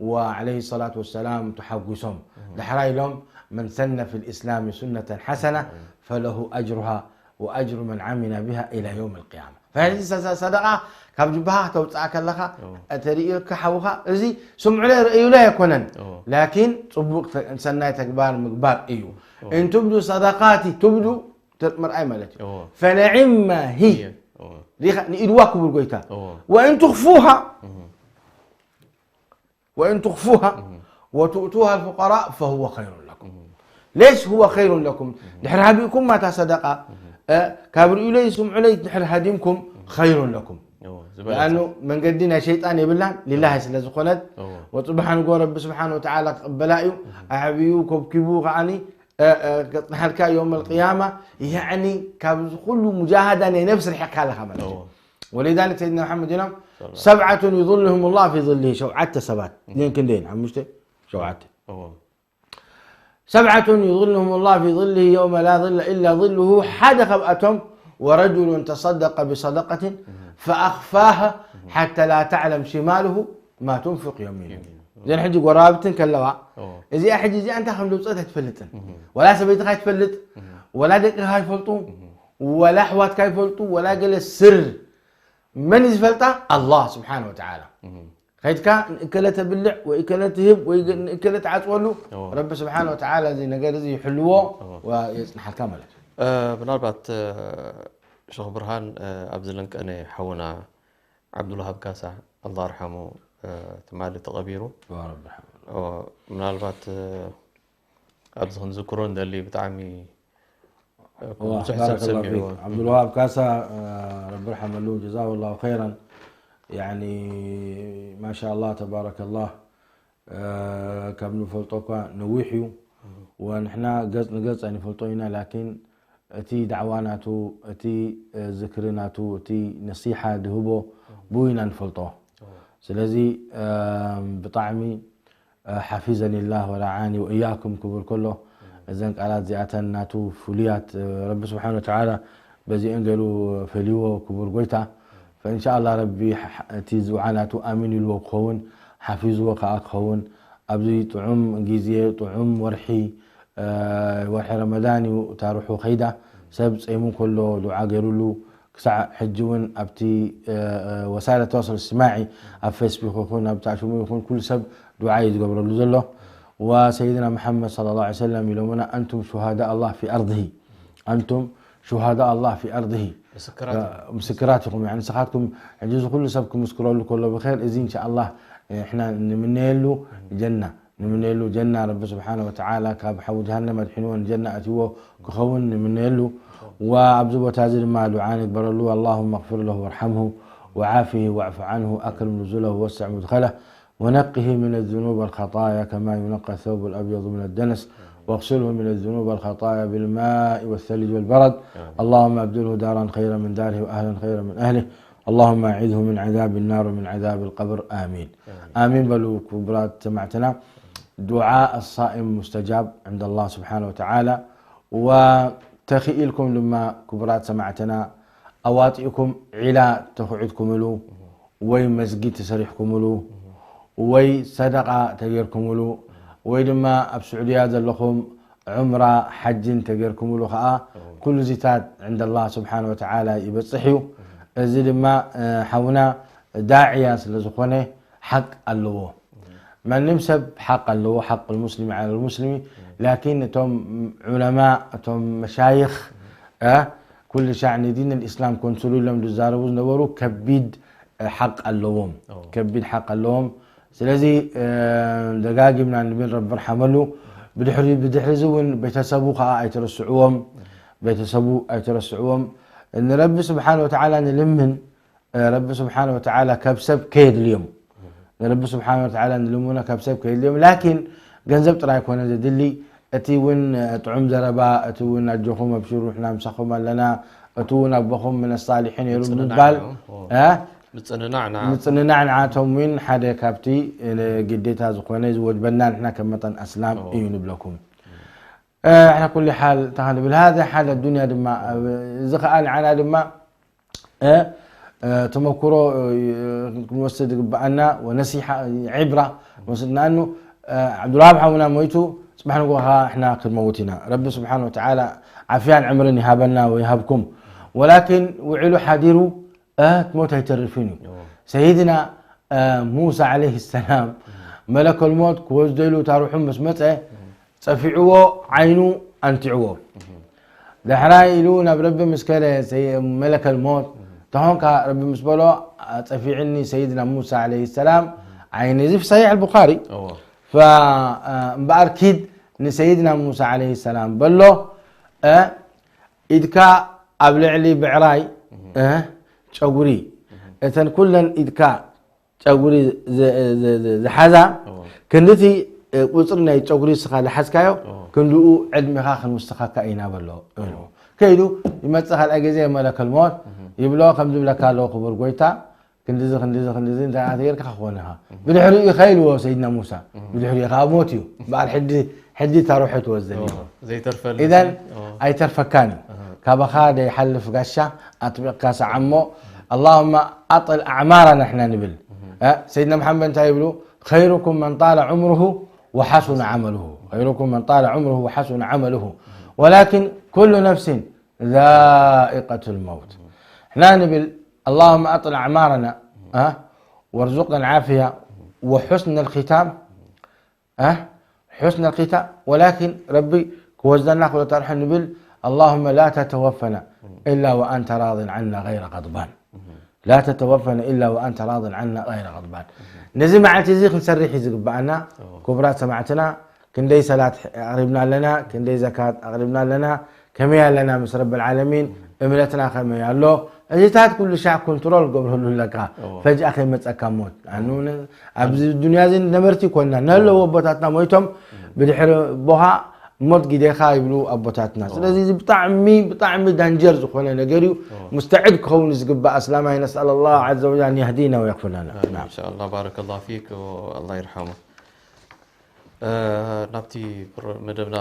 ወዓለይሂ ሰላቱ ወሰላም ተሓጒሶም። ዳሕራይ ኢሎም፣ "መን ሰነ ፊል ኢስላሚ ሱነተን ሓሰና ፈለሁ ኣጅሩሃ ወኣጅሩ መን ዓሚለ ቢሃ ኢላ የውም ኣልቅያማ." ፈዚ ሰ-፣ ሰ-፣ ሰደቓ ካብ ጅባኻ ከተውፅኣ ከለኻ፣ ኦ። ተርእየካ ሓውኻ፣ እዚ ስምዑለይ ርእዩለይ ኣይኮነን። ኦ። ላኪን ፅቡቕ ተ-፣ ሰናይ ተግባር ምግባር እዩ። ኦ። "እን ቱብዱ ሰደቃቲ ቱብዱ" ተ-፣ ምርኣይ ማለት እዩ። እዎ። "ፈነዒማ ሂ." እየ። እዎ። ሪኢኻ፣ ንኢድዋ ክቡር ጎይታ። እዎ። "ወእን ትኽፉሃ፣ እህ። ወእን ትኽፉሃ እህ። ወትእቱሃ ልፉቀራእ ፈሁወ ኸይሩን ለኩም." እህ። ሌሽ ሁወ ኸይሩን ለኩም። እህ። ድሕሪ ሃቢእኩም ማታ ሰደቃ፣ እህ። እ፣ ካብ ርእዩለይ ስምዑለይ ድሕሪ ሃዲምኩም እህ። ኸይሩን ለኩም። እዎ፣ ዝበለጸ። ለኣኑ መንገዲ ናይ ሸይጣን የብላን፣ ሊላሂ እዎ። ስለ ዝኾነት፣ እዎ። ወጽባሕ ንጎ ረቢ ስብሓን ወተዓላ ክቕበላ እዩ። እህ። ኣዕብዩ፣ ኮብኪቡ ከዓኒ እ፣ እ፣ ከጽንሓልካ የውም ኣልቅያማ፣ ያዕኒ ካብዚ ኩሉ ሙጃሃዳ ናይ ነፍሲ ርሒቕካ ኣለኻ ማለት እዩ። እዎ። ወሊዛሊክ ሰይድና መሓመድ ኢሎም፣ ሰለላሁ ሰብዓቱን ዩዝልሁም ላህ ፊ ዝልሂ፣ ሸውዓተ ሰባት። እም። እዚአን ክንደይን? ሓሙሽተ? ሸውዓተ። እዎ። ሰብዓቱን ዩዝልሁም ላህ ፊ ዝልሂ የውመ ላ ዝለ ኢላ ዝልሁ፣ ሓደ ካብኣቶም፣ ወረጁሉን ተሰደቀ ብሰደቀትን እም። ፈኣኽፋሃ እም። ሓተ ላ ተዕለም ሽማልሁ ማ ቱንፍቅ የሚኑ። የሚኑ። እዘን ሕጂ ጎረባብትን ከለዋ፣ እዎ። እዚኣ ሕጂ እዚኣ እንታይ ከም ዘውፅአት ኣይትፈልጥን። እህ። ወላ ሰበይትኻ ኣይትፈልጥ፣ እህ። ወላ ደቅኻ ኣይፈልጡ፣ እህ። ወላ ኣሕዋትካ ኣይፈልጡ፣ ወላ ገለ ስር መን እዩ ዝፈልጣ? ኣላህ ስብሓን ወተዓላ። እህ። ከይድካ ንእከለ ተብልዕ ወይ እከለ ትህብ ወይ ገ-፣ ንእከለ ትዓፅወሉ፣ እዎ። ረቢ ስብሓን ወተዓላ እዚ ነገር እዚ ይሕልዎ እዎ። ወ-፣ የፅንሓልካ ማለት እዩ። እ፣ ምናልባት፣ እ፣ ሸኽ ብርሃን፣ እ፣ ኣብዚ ለንቀነ ሓውና ዓብዱልዋሃብ ካሳ፣ ኣላህ ኣርሓሙ፣ እ፣ ትማሊ ተቐቢሩ። ዋ ረቢ ርሓሙ። ኦ፣ ምናልባት፣ እ፣ ኣብዚ ክንዝክሮ እንደሊ ብጣዕሚ፣ እ፣ ዋ፣ ብዙሕ ሰብ ባረከላሁ ሰሚዕዎ። ፊክ። ዓብዱልዋሃብ ካሳ፣ እ፣ ረቢ ርሓመሉ፣ ጀዛሁ ላሁ ኸይራን። ያኒ፣ ማሻ ኣላህ፣ ተባረከላህ። እ፣ ካብ ንፈልጦ እኳ ነዊሕ እዩ። ወንሕና ገጽ ንገጽ ኣይንፈልጦ ኢና፣ ላኪን እቲ ዳዕዋ ናቱ፣ እቲ፣ እ፣ ዝክሪ ናቱ፣ እቲ ነሲሓ ድህቦ ብኡ ኢና ንፈልጦ። ስለዚ፣ እ፣ ብጣዕሚ፣ እ፣ ሓፊዘኒ ላህ ወረዓኒ ወእያኩም ክብል ከሎ፣ እዘን ቃላት እዚኣተን ናቱ ፍሉያት፣ እ፣ ረቢ ስብሓን ወተዓላ በዚአን ገይሩ ፈልይዎ ክቡር ጎይታ። ፈኢንሻኣላህ ረቢ ሕ-፣ እቲ ዝውዓ ናቱ ኣሚን ኢልዎ ክኸውን፣ ሓፊዝዎ ከኣ ክኸውን፣ ኣብዚ ጥዑም ግዜ፣ ጥዑም ወርሒ፣ እ፣ ወርሒ ረመዳን እዩ፣ እታ ርሑ ከይዳ፣ ሰብ ጸይሙ ከሎ ዱዓ ገይሩሉ፣ ክሳዕ ሕጂ እውን ኣብቲ፣ እ፣ እ፣ ወሳኢል ተዋሰል እጅትማዒ፣ ኣብ ፌስቡክ ይኹን፣ ኣብ ታሽሙ ይኹን፣ ኩሉ ሰብ ዱዓ እዩ ዝገብረሉ ዘሎ። ወሰይድና መሓመድ ሰለላሁ ዐለይሂ ወሰለም ኢሎምና፣ "ኣንቱም ሹሃዳእ ኣላህ ፊ ኣርድሂ፣ ኣንቱም ሹሃዳእ ኣላህ ፊ ኣርድሂ." ምስክራት። እ፣ ምስክራት ኢኹም። ያኒ ንስኻትኩም ሕጂ እዚ ኩሉ ሰብ ክምስክረሉ ከሎ ብኸይር፣ እዚ እንሻኣላህ፣ እ፣ ንሕና ንምነየሉ ጀና፣ ንምነየሉ ጀና፣ ረቢ ስብሓነ ወተዓላ ካብ ሓዊ ጀሃነም ኣድሒንዎ ንጀና ኣትይዎ ክኸውን ንምነየሉ። ወኣብዚ ቦታ እዚ ድማ ዱዓ ንግበረሉ። ኣላሁመ እግፊር ለሁ ወርሓምሁ ወዓፊሂ ወዕፉ ዓንሁ ኣክርም ኑዙለሁ ወወስዕ ሙድኸለህ ونقه من الذنوب والخطايا كما ينقى الثوب الأبيض من الدنس، واغسله من الذنوب والخطايا بالماء والثلج والبرد. آمين. اللهم أبدله دارا خيرا من داره وأهلا خيرا من أهله. اللهم أعذه من عذاب النار ومن عذاب القبر. آمين. آمين. آمين በሉ ክቡራት ሰማዕትና። دعاء الصائم مستجاب عند الله سبحانه وتعالى. وتخيلكم لما كبرات سمعتنا أواطئكم علا تخعدكم له. ወይ መስጊድ ተሰሪሕኩምሉ፣ ወይ ሰደቓ ተገይርኩምሉ፣ ወይ ድማ ኣብ ስዑድያ ዘለኹም ዑምራ ሓጅን ተገይርኩምሉ ኸዓ፣ ኩሉ እዚታት ዕንደ ኣላህ ስብሓን ወተዓላ ይበጽሕ እዩ። እዚ ድማ፣ እ፣ ሓውና ዳዕያ ስለ ዝኾነ ሓቅ ኣለዎ። ማንም ሰብ ሓቅ ኣለዎ፣ ሓቅ ልሙስሊም ዓለ ልሙስሊም። ላኪን እቶም ዑለማ፣ እቶም መሻይኽ፣ እ፣ ኩሉ ሻዕ ንዲን ልእስላም ኮንስሉ ኢሎም ዝዛረቡ ዝነበሩ ከቢድ ሓቅ ኣለዎም። ኦ። ከቢድ ሓቅ ኣለዎም። ስለዚ፣ እ፣ ደጋጊምና ንብል ረቢ ርሓመሉ። ብድሕሪ፣ ብድሕሪ እዚ እውን ቤተሰቡ ከዓ ኣይትረስዕዎም። ቤተሰቡ ኣይትረስዕዎም። ንረቢ ስብሓን ወተዓላ ንልምን፣ እ፣ ረቢ ስብሓን ወተዓላ ካብ ሰብ ከየድልዮም። ንረቢ ስብሓን ወተዓላ ንልምኖ ካብ ሰብ ከየድልዮም። ላኪን ገንዘብ ጥራይ ኮነ ዘድሊ፣ እቲ እውን ጥዑም ዘረባ፣ እቲ እውን ኣጆኹም ኣብሽሩ፣ ንሕና ምሳኹም ኣለና፣ እቱ እውን ኣቦኹም ምን ሳሊሒን ነይሩ ምጽንናዕ ብምባል ንዕኦም። እ? ምጽንናዕ ንዓ ምጽንናዕ ንዓቶም እውን ሓደ ካብቲ እ፣ ግዴታ ዝኾነ ዝወጅበና ንሕና ከም መጠን ኣስላም እዩ ንብለኩም። እ፣ على كل حال ተኸንብል هذا حال الدنيا ድማ እ፣ እዚ ከዓ ንዓና ድማ እ፣ እ፣ ተመክሮ እ፣ ክንወስድ ዝግበኣና ወነሲሓ ዕብራ ወስድና ኣኑ እ፣ ዓብዱልዋሃብ ሓውና ሞይቱ ፅባሕ ንጎኻ እሕና ክንመውት ኢና። ረቢ ስብሓን ወተዓላ ዓፍያን ዕምርን ይሃበና ወይሃብኩም። ወላኪን ውዕሉ ሓዲሩ እ፣ ትሞት ኣይተርፍን እዩ። ሰይድና እ፣ ሙሳ ዓለይህ ሰላም መለከል ሞት ክወስዶ ኢሉ እታ ሩሑ ምስ መፀ ፀፊዕዎ ዓይኑ ኣንቲዕዎ። ዳሕራይ ኢሉ ናብ ረቢ ምስ ከደ ሰይ- መለከል ሞት ተኾንካ ረቢ ምስ በሎ ጸፊዕኒ ሰይድና ሙሳ ዓለይሂ ሰላም ዓይኒ እዚ في صحيح البخاري እዎ እምበኣር ኪድ ንሰይድና ሙሳ ዓለይሂ ሰላም በሎ እ፣ ኢድካ ኣብ ልዕሊ ብዕራይ እ፣ ጨጉሪ እተን ኩለን ኢድካ ጨጉሪ ዝ- ዝ- ዝ- ዝሓዛ እዎ ክንድቲ እ፣ ቁፅሪ ናይ ጨጉሪ ስኻ ዝሓዝካዮ እዎ ክንድኡ ዕድሜኻ ክንውስኻካ ኢና በሎ እሉ ከይዱ ይመፅእ ካልኣይ ግዜ መለከል ሞት ይብሎ ከም ዝብለካ ኣለዎ ክቡር ጎይታ ክንድዚ ክንድዚ ክንድዚ እንታይ ኣተገርካ ክኾን ኢኻ ብድሕሪኡ ኢኻ ኢልዎ ሰይድና ሙሳ ብድሕሪኡ ኢኻ ኣብ ሞት እዩ በዓል ሕዲ ሕዲ ታሮሑ ትወዘን እዩ ዘይተርፈሉ ኢዘን እዎ ኣይተርፈካን እዩ ካባኻ ደይሓልፍ ጋሻ ኣጥቢቕካ ሰዓሞ اللهم أطل أعمارنا ንሕና ንብል እ፣ ሰይድና መሓመድ እንታይ ይብሉ خيركم من طال عمره وحسن عمله خيركم من طال عمره وحسن عمله ولكن كل نفس ذائقة الموت ንሕና ንብል اللهم أطل أعمارنا እ፣ وارزقنا العافية وحسن الختام እ፣ حسن الختام ولكن ረቢ ክወስደና ክሎ ተርሐ ንብል اللهم لا تتوفنا إلا وأنت راض عنا غير غضبان لا تتوفنا إلا وأنت راض عنا غير غضبان ነዚ መዓልቲ እዚ ክንሰርሕ እዩ ዝግበኣና ክቡራት ሰማዕትና ክንደይ ሰላት ኣቕሪብና ኣለና ክንደይ ዘካት ኣቕሪብና ኣለና ከመይ ኣለና ምስ ረብል ዓለሚን እምነትና ከመይ ኣሎ እዚታት ኩሉ ሻዕ ኮንትሮል ገብረሉ ኣለካ እዎ። ፈጅኣ ከይመፀካ ሞት ኣኑ ኣብዚ ዱንያ እዚ ነበርቲ ኮንና ነለዉ ኣቦታትና ሞይቶም ብድሕሪ ቦኻ ሞት ግዴኻ ይብሉ ኣቦታትና ስለዚ እዚ ብጣዕሚ ብጣዕሚ ዳንጀር ዝኾነ ነገር እዩ ሙስተዕድ ክኸውን ዝግባእ ኣስላማይ ነስኣል ኣላ ዘ ወጀል ኣን የህዲና ወየኽፍር ለና إن شاء الله بارك الله فيك والله يرحمه ናብቲ መደብና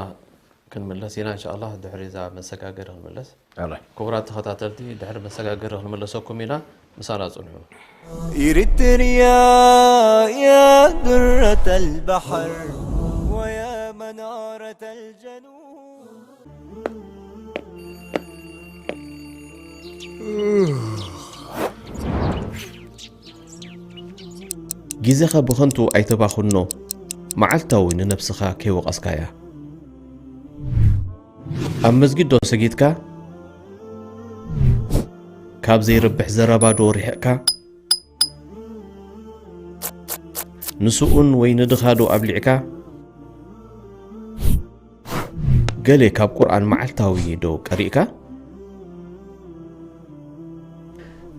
ክንምለስ ኢና እንሻ ኣላ ድሕሪ እዛ መሰጋገሪ ክንምለስ ኣላ ክቡራት ተኸታተልቲ ድሕሪ መሰጋገሪ ክንመለሰኩም ኢና ምሳና ፅንሑ إريتريا يا درة البحر ويا منارة الجنوب ግዜኻ ብኸንቱ ኣይተባኽኖ፣ መዓልታዊ ንነብስኻ ከይወቐስካያ። ኣብ መስጊድ ዶ ሰጊድካ? ካብ ዘይረብሕ ዘረባ ዶ ርሒቕካ? ንስኡን ወይ ንድኻ ዶ ኣብሊዕካ? ገለ ካብ ቁርኣን መዓልታዊ ዶ ቀሪእካ?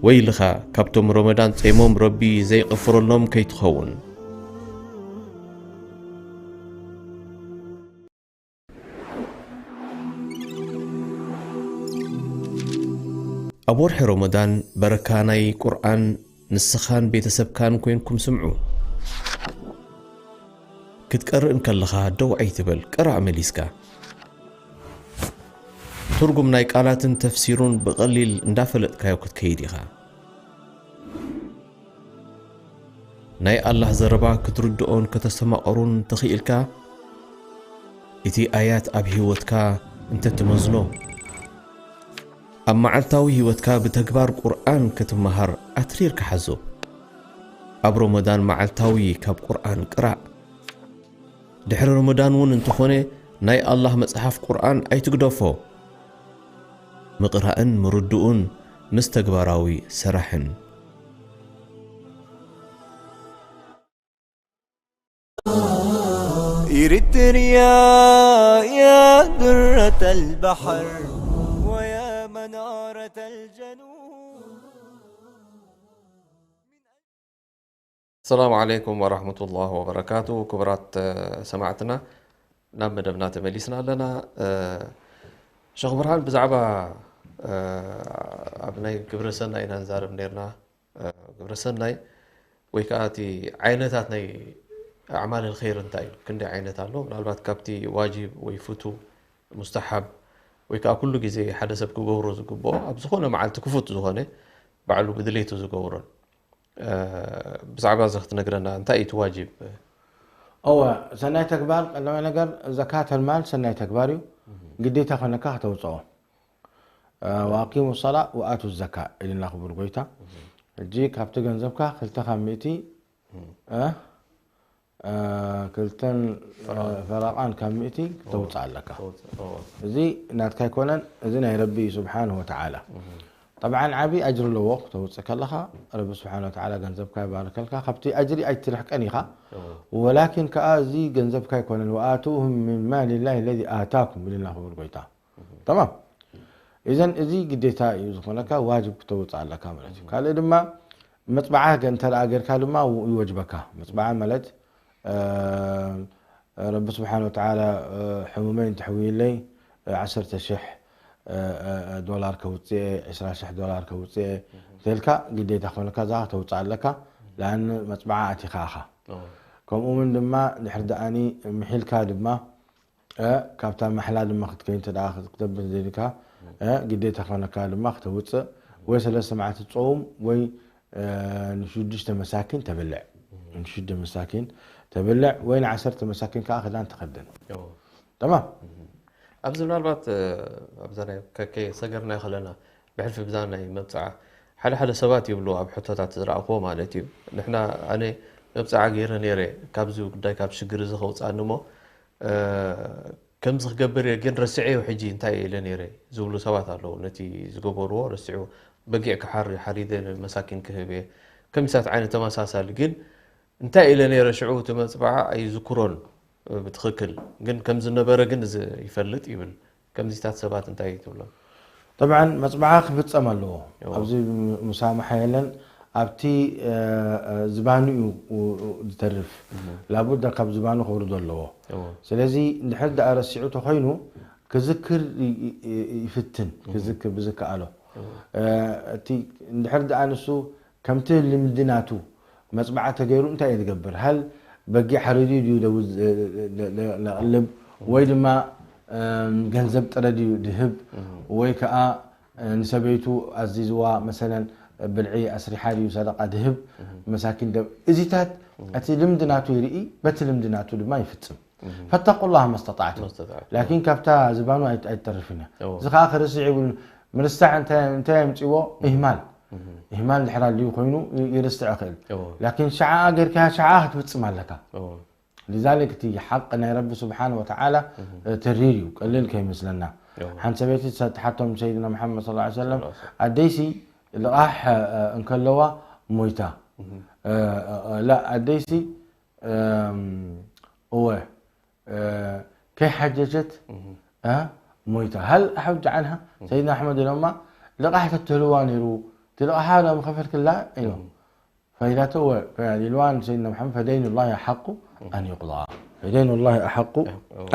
ወይልኻ ካብቶም ረመዳን ጸይሞም ረቢ ዘይቕፍረሎም ከይትኸውን። ኣብ ወርሒ ረመዳን በረካ ናይ ቁርኣን ንስኻን ቤተሰብካን ኮይንኩም ስምዑ። ክትቀርእ እንከለኻ ደው ኣይትበል፣ ቅራእ መሊስካ። ትርጉም ናይ ቃላትን ተፍሲሩን ብቐሊል እንዳፈለጥካዮ ክትከይድ ኢኻ። ናይ ኣላህ ዘረባ ክትርድኦን ከተስተማቕሩን ተኽኢልካ፣ እቲ ኣያት ኣብ ህይወትካ እንተትመዝኖ፣ ኣብ መዓልታዊ ህይወትካ ብተግባር ቁርኣን ክትመሃር ኣትሪርካ ሓዞ። ኣብ ሮመዳን መዓልታዊ ካብ ቁርኣን ቅራእ። ድሕሪ ሮመዳን እውን እንተኾነ ናይ ኣላህ መጽሓፍ ቁርኣን ኣይትግደፎ። ምቕራእን ምርድኡን ምስ ተግባራዊ ሰራሕን። إريتريا يا درة البحر ويا منارة الجنوب السلام عليكم ورحمة الله وبركاته ክቡራት ሰማዕትና ናብ መደብና ተመሊስና ኣለና ሸኽ ብርሃን ብዛዕባ ኣብ ናይ ግብረ ሰናይ ኢና ንዛረብ ነርና። ግብረ ሰናይ ወይ ከዓ እቲ ዓይነታት ናይ ኣዕማል ኸይር እንታይ እዩ? ክንደይ ዓይነት ኣሎ? ምናልባት ካብቲ ዋጅብ ወይ ፍቱ፣ ሙስተሓብ ወይ ከዓ ኩሉ ግዜ ሓደ ሰብ ክገብሮ ዝግብኦ፣ ኣብ ዝኾነ መዓልቲ ክፉት ዝኾነ ባዕሉ ብድሌቱ ዝገብሮን፣ ብዛዕባ እዚ ክትነግረና፣ እንታይ እዩ እቲ ዋጅብ? እወ፣ ሰናይ ተግባር ቀዳማይ ነገር ዘካተል ማል ሰናይ ተግባር እዩ። ግዴታ ኮነካ ከተውፅኦ። ወኣቂሙ ሰላ ወኣቱ ዘካ ኢልና ክቡር ጎይታ። ሕጂ ካብቲ ገንዘብካ ክልተ ካብ ሚእቲ ክልተን ፈረቓን ካብ ሚእቲ ክተውፅእ ኣለካ። እዚ ናትካ ኣይኮነን፣ እዚ ናይ ረቢ እዩ ስብሓንሁ ወተዓላ። ጠብዓን ዓብዪ ኣጅሪ ኣለዎ። ክተውፅእ ከለኻ ረቢ ስብሓን ወተዓላ ገንዘብካ ይባርከልካ፣ ካብቲ ኣጅሪ ኣይትርሕቀን ኢኻ። ወላኪን ከኣ እዚ ገንዘብካ ኣይኮነን፣ ወኣቱሁም ምን ማሊላሂ ለዚ ኣታኩም ብልና ክቡር ጎይታ። ተማም። እዘን እዚ ግዴታ እዩ ዝኾነካ፣ ዋጅብ ክተውፅእ ኣለካ ማለት እዩ። ካልእ ድማ መፅባዓ እንተ ደኣ ጌርካ ድማ ይወጅበካ። መፅባዓ ማለት ረቢ ስብሓን ወተዓላ ሕሙመይ እንተሕውይለይ ዓሰርተ ሽሕ ዶላር ከውፅእ፣ ዕስራ ሽሕ ዶላር ከውፅእ እንተልካ ግዴታ ኮነካ እዛ ከተውፅእ ኣለካ። ለኣን መፅባዓ ኣቲኻ ኢኻ። ከምኡ እውን ድማ ድሕር ደኣኒ ምሒልካ ድማ ካብታ ማሕላ ድማ ክትከይን እንተ ክትገብር ዘድካ ግዴታ ኮነካ ድማ ክተውፅእ ወይ ሰለስተ መዓልቲ ትፀውም ወይ ንሽዱሽተ መሳኪን ተብልዕ፣ ንሽዱሽተ መሳኪን ተብልዕ ወይ ንዓሰርተ መሳኪን ከዓ ክዳን ትኸድን። ተማም። ኣብዚ ምናልባት ኣብዛ ናይ ከከ ሰገርና ከለና ብሕልፊ ብዛ ናይ መብፅዓ ሓደ ሓደ ሰባት ይብሉ፣ ኣብ ሕቶታት ዝረኣኽዎ ማለት እዩ። ንሕና፣ ኣነ መብፅዓ ገይረ ነይረ ካብዚ ጉዳይ ካብ ሽግር እዚ ከውፅኣኒ እሞ ከምዚ ክገብር እየ ግን ረስዐዮ ሕጂ እንታይ እየ ኢለ ነይረ ዝብሉ ሰባት ኣለዉ። ነቲ ዝገበርዎ ረስዕዎ፣ በጊዕ ክሓሪ ሓሪደ ንመሳኪን ክህብ እየ፣ ከሚሳት ዓይነት ተመሳሳሊ። ግን እንታይ ኢለ ነይረ ሽዑ እቲ መፅባዓ ኣይዝክሮን ብትኽክል፣ ግን ከም ዝነበረ ግን እዚ ይፈልጥ ይብል። ከምዚታት ሰባት እንታይ ትብሎም? ጠብዓን መፅባዓ ክፍፀም ኣለዎ። ኣብዚ ሙሳማሓ የለን። ኣብቲ ዝባኑ እዩ ዝተርፍ። ላቡዳ ካብ ዝባኑ ከውርዶ ኣለዎ። ስለዚ እንድሕር ደኣ ረሲዑ ተኮይኑ ክዝክር ይፍትን፣ ክዝክር ብዝከኣሎ። እቲ እንድሕር ደኣ ንሱ ከምቲ ልምዲ ናቱ መፅባዓ ተገይሩ እንታይ እዩ ዝገብር? ሃል በጊዕ ሓሪዱ ድዩ ደው ለቕልብ፣ ወይ ድማ ገንዘብ ጥረ ድዩ ድህብ፣ ወይ ከዓ ንሰበይቱ ኣዚዝዋ መሰለን ብልዒ ኣስሪሓ ድዩ ሰደቃ ድህብ፣ መሳኪን ደ-፣ እዚታት እቲ ልምዲ ናቱ ይርኢ፣ በቲ ልምዲ ናቱ ድማ ይፍፅም። ፈተቁላህ መስተጣዕቱ። ላኪን ካብታ ዝባኑ ኣይት-፣ ኣይትተርፍን እያ። እዚ ከዓ ክርስዕ ይብሉ። ምርሳዕ እንታይ፣ እንታይ የምፅዎ? ኢህማል። ኢህማል ድሕር ኣልዩ ኮይኑ ይ-፣ ይርስዕ ይኽእል። ላኪን ሸዓ ጌርካ ሸዓ ክትፍፅም ኣለካ። ሊዛሊክ እቲ ሓቂ ናይ ረቢ ስብሓን ወተዓላ ተሪር እዩ፣ ቀሊል ከይመስለና። ሓንቲ ሰበይቲ ተሓቶም ሰይድና መሓመድ ሰለላሁ ዐለይሂ ወሰለም፣ ኣደይሲ ልቓሕ እንከለዋ ሞይታ። ላ ኣደይሲ እወ ከይሓጀጀት ሞይታ። ሃል ሓጅ ዓንሃ ሰይድና ኣሕመድ ኢሎማ፣ ልቓሕ ተትህልዋ ነይሩ፣ እቲ ልቓሓ ዶ ምኸፈልክላ ኢሎም። ፈኢላቶ ወ-፣ ፈ-፣ ኢልዋ ንሰይድና መሓመድ፣ ፈደይኑ ላሂ ኣሓቁ ኣን ዩቅዳ። ፈደይኑ ላሂ ኣሓቁ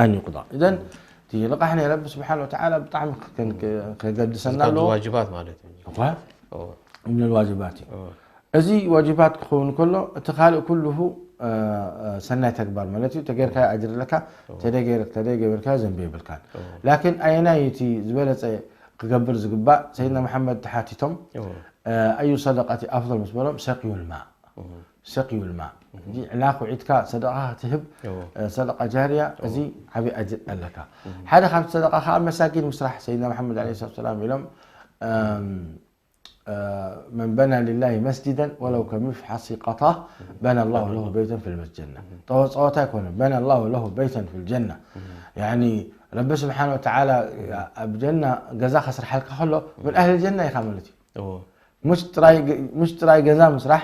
ኣን ዩቅዳ። እዘን እቲ ልቓሕ ናይ ረቢ ስብሓን ወተዓላ ብጣዕሚ ከ-፣ ከ-፣ ከገድሰና ካብ ኣለዎ። ዋጅባት ማለት እዩ። እኳ ምን ዋጅባት እዩ። እዚ ዋጅባት ክኸውን ከሎ እቲ ካልእ ኩልሁ እ፣ እ፣ ሰናይ ተግባር ማለት እዩ። ተገይርካ ኣጅር ኣለካ፣ ተደገይር-፣ ተደገይርካ ዘንቢ የብልካን። ላኪን ኣየናይ እቲ ዝበለፀ ክገብር ዝግባእ? ሰይድና መሓመድ ተሓቲቶም ኣዩ ሰደቃቲ ኣፍضል ምስ በሎም ሰቅዩ ልማእ። ሰቅዩ ልማእ። ሕጂ ዕላፍ ውዒትካ ሰደቃ ክትህብ፣ ሰደቃ ጃርያ፣ እዚ ዓብዪ ኣጅር ኣለካ። ሓደ ካብቲ ሰደቃ ከዓ መሳጊድ ምስራሕ። ሰይድና መሓመድ ዓለይሂ ሰላቱ ሰላም ኢሎም መን በና ሊላሂ መስጂደን ወለው ከሚፍሓሲ ቀጣህ በና ላሁ ለሁ በይተን ፊል ጀና። ጸወታ ኣይኮነን። በና ላሁ ለሁ በይተን ፊል ጀና። ያኒ ረቢ ስብሓን ወተዓላ ኣብ ጀና ገዛ ከስርሓልካ ከሎ ምን ኣህል ጀና ኢኻ ማለት እዩ። ምሽ ጥራይ ገዛ ምስራሕ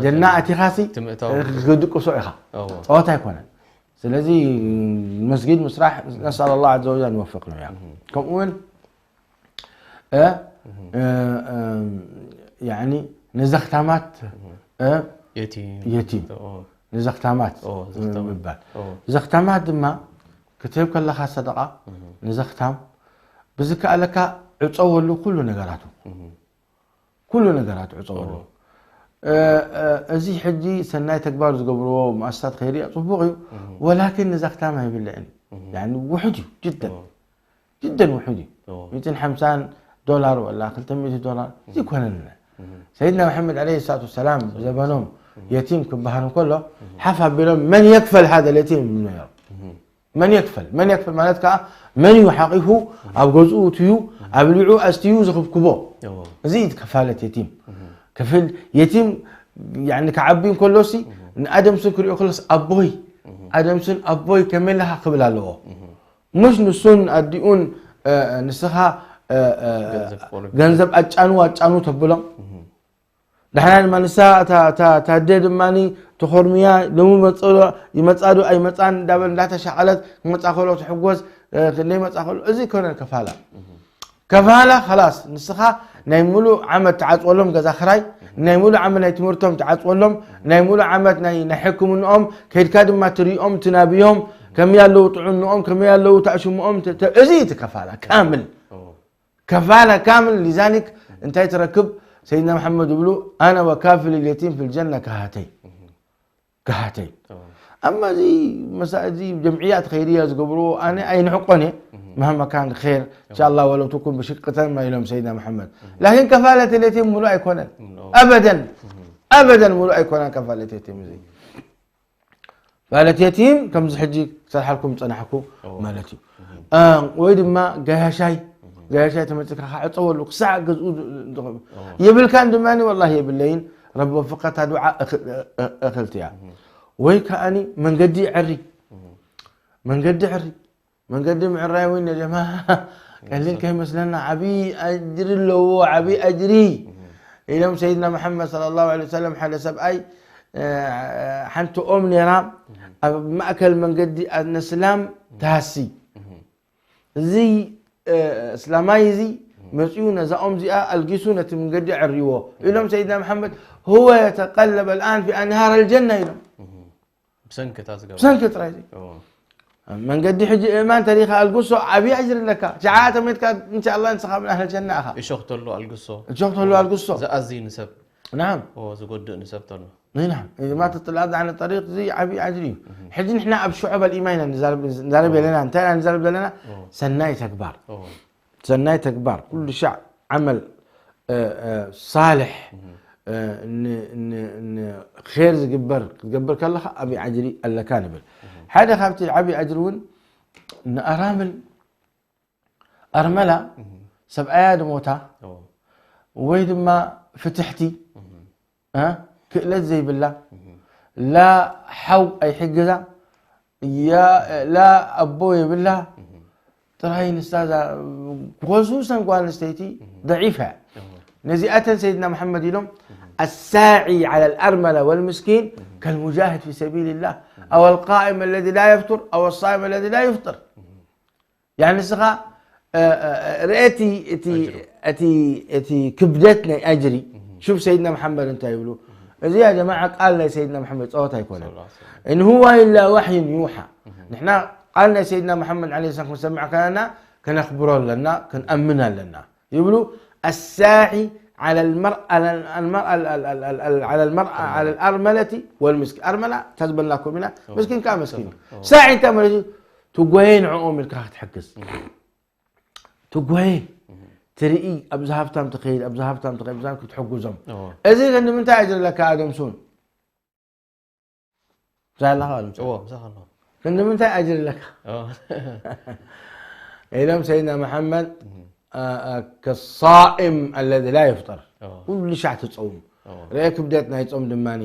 ጀና ኣቲኻሲ ክድቅሶ ኢኻ። ፀወታ ኣይኮነን። ስለዚ መስጊድ ምስራሕ ነስኣል ላ ዘ ወጀል ንወፍቅ ነው። ከምኡ እውን ንዘኽታማት የቲም ንዘኽታማት ምባል። ዘኽታማት ድማ ክትህብ ከለኻ ሰደቃ ንዘኽታም ብዝከኣለካ ዕጸወሉ ኩሉ ነገራቱ። ኩሉ ነገራቱ ዕጸወሉ። እ፣ እ፣ እዚ ሕጂ ሰናይ ተግባር ዝገብርዎ መኣሰሳት ኸይርያ ጽቡቕ እዩ። ወላኪን ንዛ ክታማ ኣይብልዕን። ያኒ ውሑድ እዩ፣ ጅደን። ጅደን ውሑድ እዩ። ሚእትን ሓምሳን ዶላር ወላ ክልተ ሚእቲ ዶላር ዘይኮነን። ሰይድና መሐመድ ዓለይሂ ሰላቱ ወሰላም ብዘበኖም የቲም ክበሃል እንከሎ ሓፍ ኣቢሎም መን የክፈል ሃደ ልየቲም ይብሉ ነይሮም። መን የክፈል መን የክፈል ማለት ከዓ መን እዩ ሓቂፉ ኣብ ገዝኡ እትዩ ኣብሊዑ ኣስትዩ ዝኽብክቦ። እዚ እዩ ከፋለት የቲም። ክፍል የቲም ያኒ ክዓቢ እንከሎሲ ንኣደምስን ክሪኦ ከሎስ ኣቦይ ኣደምስን ኣቦይ ከመይ ኣለኻ ክብል ኣለዎ። ምሽ ንሱን ኣዲኡን ንስኻ ገንዘብ ኣጫኑ ኣጫኑ ተብሎም። ዳሕና ድማ ንሳ ታደ ድማ ተኾርምያ ሎሚ መፅእ ይመፃ ዶ ኣይመፃን እንዳበል እንዳተሻቐለት ክመፃ ከሎ ትሕጎስ። ክንደይ መፃ ከሎ እዚ ኮነ ከፋላ ከፋላ ኸላስ ንስኻ ናይ ሙሉእ ዓመት ትዓፅወሎም ገዛ ክራይ ናይ ሙሉእ ዓመት ናይ ትምህርቶም ትዓፅወሎም ናይ ሙሉእ ዓመት ናይ ሕክምንኦም ከይድካ ድማ ትሪኦም ትናብዮም ከመይ ኣለዉ ጥዕንኦም ከመይ ኣለዉ ታእሽምኦም እዚ እቲ ከፋላ ካምል ከፋላ ካምል ሊዛሊክ እንታይ ትረክብ ሰይድና መሐመድ ይብሉ ኣነ ወካፍል ልየቲም ፊ ልጀና ከሃተይ ከሃተይ ኣማ እዚ መሳእዚ ጀምዕያት ኸይርያ ዝገብርዎ ኣነ ኣይንሕቆን እየ መሃማ ካን ር እንሻላ ወለው ትኩን ብሽቅተን ኢሎም ሰይድና መሐመድ ላኪን ከፋለት ልየቲም ሙሉእ ኣይኮነን ኣበደን ኣበደን ሙሉእ ኣይኮነን ከፋለት የቲም እዚ ማለት የቲም ከምዚ ሕጂ ክሰርሓልኩም ዝፀናሕኩ ማለት እዩ። ወይ ድማ ጋያሻይ ጋያሻይ ተመፅካ ካዕፀወሉ ክሳዕ ገዝኡ የብልካን ድማ ወላ የብለይን ረቢ ወፍቀታ ዱዓ እኽልቲ እያ። ወይ ከዓኒ መንገዲ ዕሪ መንገዲ ዕሪ መንገዲ ምዕራይ እውን የጀማ ቀሊል ከይመስለና ዓብዪ ኣጅሪ ኣለዎ ዓብዪ ኣጅሪ ኢሎም ሰይድና መሐመድ صلى الله عليه وسلم ሓደ ሰብኣይ ሓንቲ ኦም ነይራ ኣብ ማእከል መንገዲ ኣነስላም ትሃሲ እዚ እስላማይ እዚ መፅኡ ነዛ ኦም እዚኣ ኣልጊሱ ነቲ መንገዲ ዕርይዎ ኢሎም ሰይድና መሐመድ هو يتقلب الآن في أنهار الجنة ኢሎም ብሰንኪ እታ ዝገበሮ ብሰንኪ ጥራይ እዎ። መንገዲ ሕጂ እማን ተሪኻ ኣልጉሶ ዓብዪ ኣጅሪ ኣለካ ሸዓ ተመትካ እንሻላ ንስኻ ምን ኣህል ጀና ኢኻ እሾኽ ተሎ ኣልግሶ እሾኽ ተሎ ኣልግሶ ዝኣዝይ ንሰብ ናም እዎ ዝጎድእ ንሰብ ተሎ نعم إذا ما تطلع عن الطريق زي عبي عجري حجي نحن أب شعب الإيمان نزارب نزارب لنا أنت نزارب لنا سناي تكبار እዎ ሰናይ ተግባር ኩሉ ሻዕ ዓመል ሳልሕ ር ዝግበር ክትገብር ከለካ ዓብይ ኣጅሪ ኣለካ ንብል ሓደ ካብቲ ዓብይ ኣጅሪ እውን ንኣራምል ኣርመላ ሰብኣያ ድሞታ ወይ ድማ ፍትሕቲ ክእለት ዘይብላ ላ ሓው ኣይሕግዛ ላ ኣቦ የብላ ጥራይ ንሳ ኸሱሰን ጓል ኣንስተይቲ ضعيفة ነዚኣተን ሰይድና መሐመድ ኢሎም الساعي على الأرملة والمسكين كالمجاهد في سبيل الله أو القائم الذي لا يفتر أو الصائم الذي لا يفطر يعني ንስኻ ርእቲ እቲ ክብደት ናይ ኣጅሪ ሹፍ ሰይድና መሐመድ እንታይ ይብሉ እዚ ያ ጀማዓ ቃል ናይ ሰይድና መሐመድ ፀወታ ኣይኮነን إن هو إلا وحي يوحى ንሕና ቃል ናይ ሰይድና መሐመድ ለ ሰላም ክንሰምዕ ከለና ከነኽብሮ ኣለና ክንኣምን ኣለና ይብሉ الساعي على المرأة على المرأة على المرأة على الأرملة والمسكين أرملة تزبلناكم هنا مسكين كا مسكين ساعي انت مريض ትጎየ ንዕኦም ኢልካ ክትሕግዝ ትጎየ ትርኢ ኣብዚ ሃብታም ትኸይድ ኣብዚ ሃብታም ትኸይድ ብዛን ክትሕግዞም እዚ ግን ንምንታይ ኣጅሪ ለካ ኣደምሱን ብዛለኻ ኣሉ እዎ ምሳኻ ኣለኹ ግን ንምንታይ ኣጅሪ ለካ እዎ ኢሎም ሰይድና መሐመድ كالصائم الذي لا يفطر እዎ ኩሉ ሻዕ ትፀውም እዎ ርአ ክብደት ናይ ጾም ድማኒ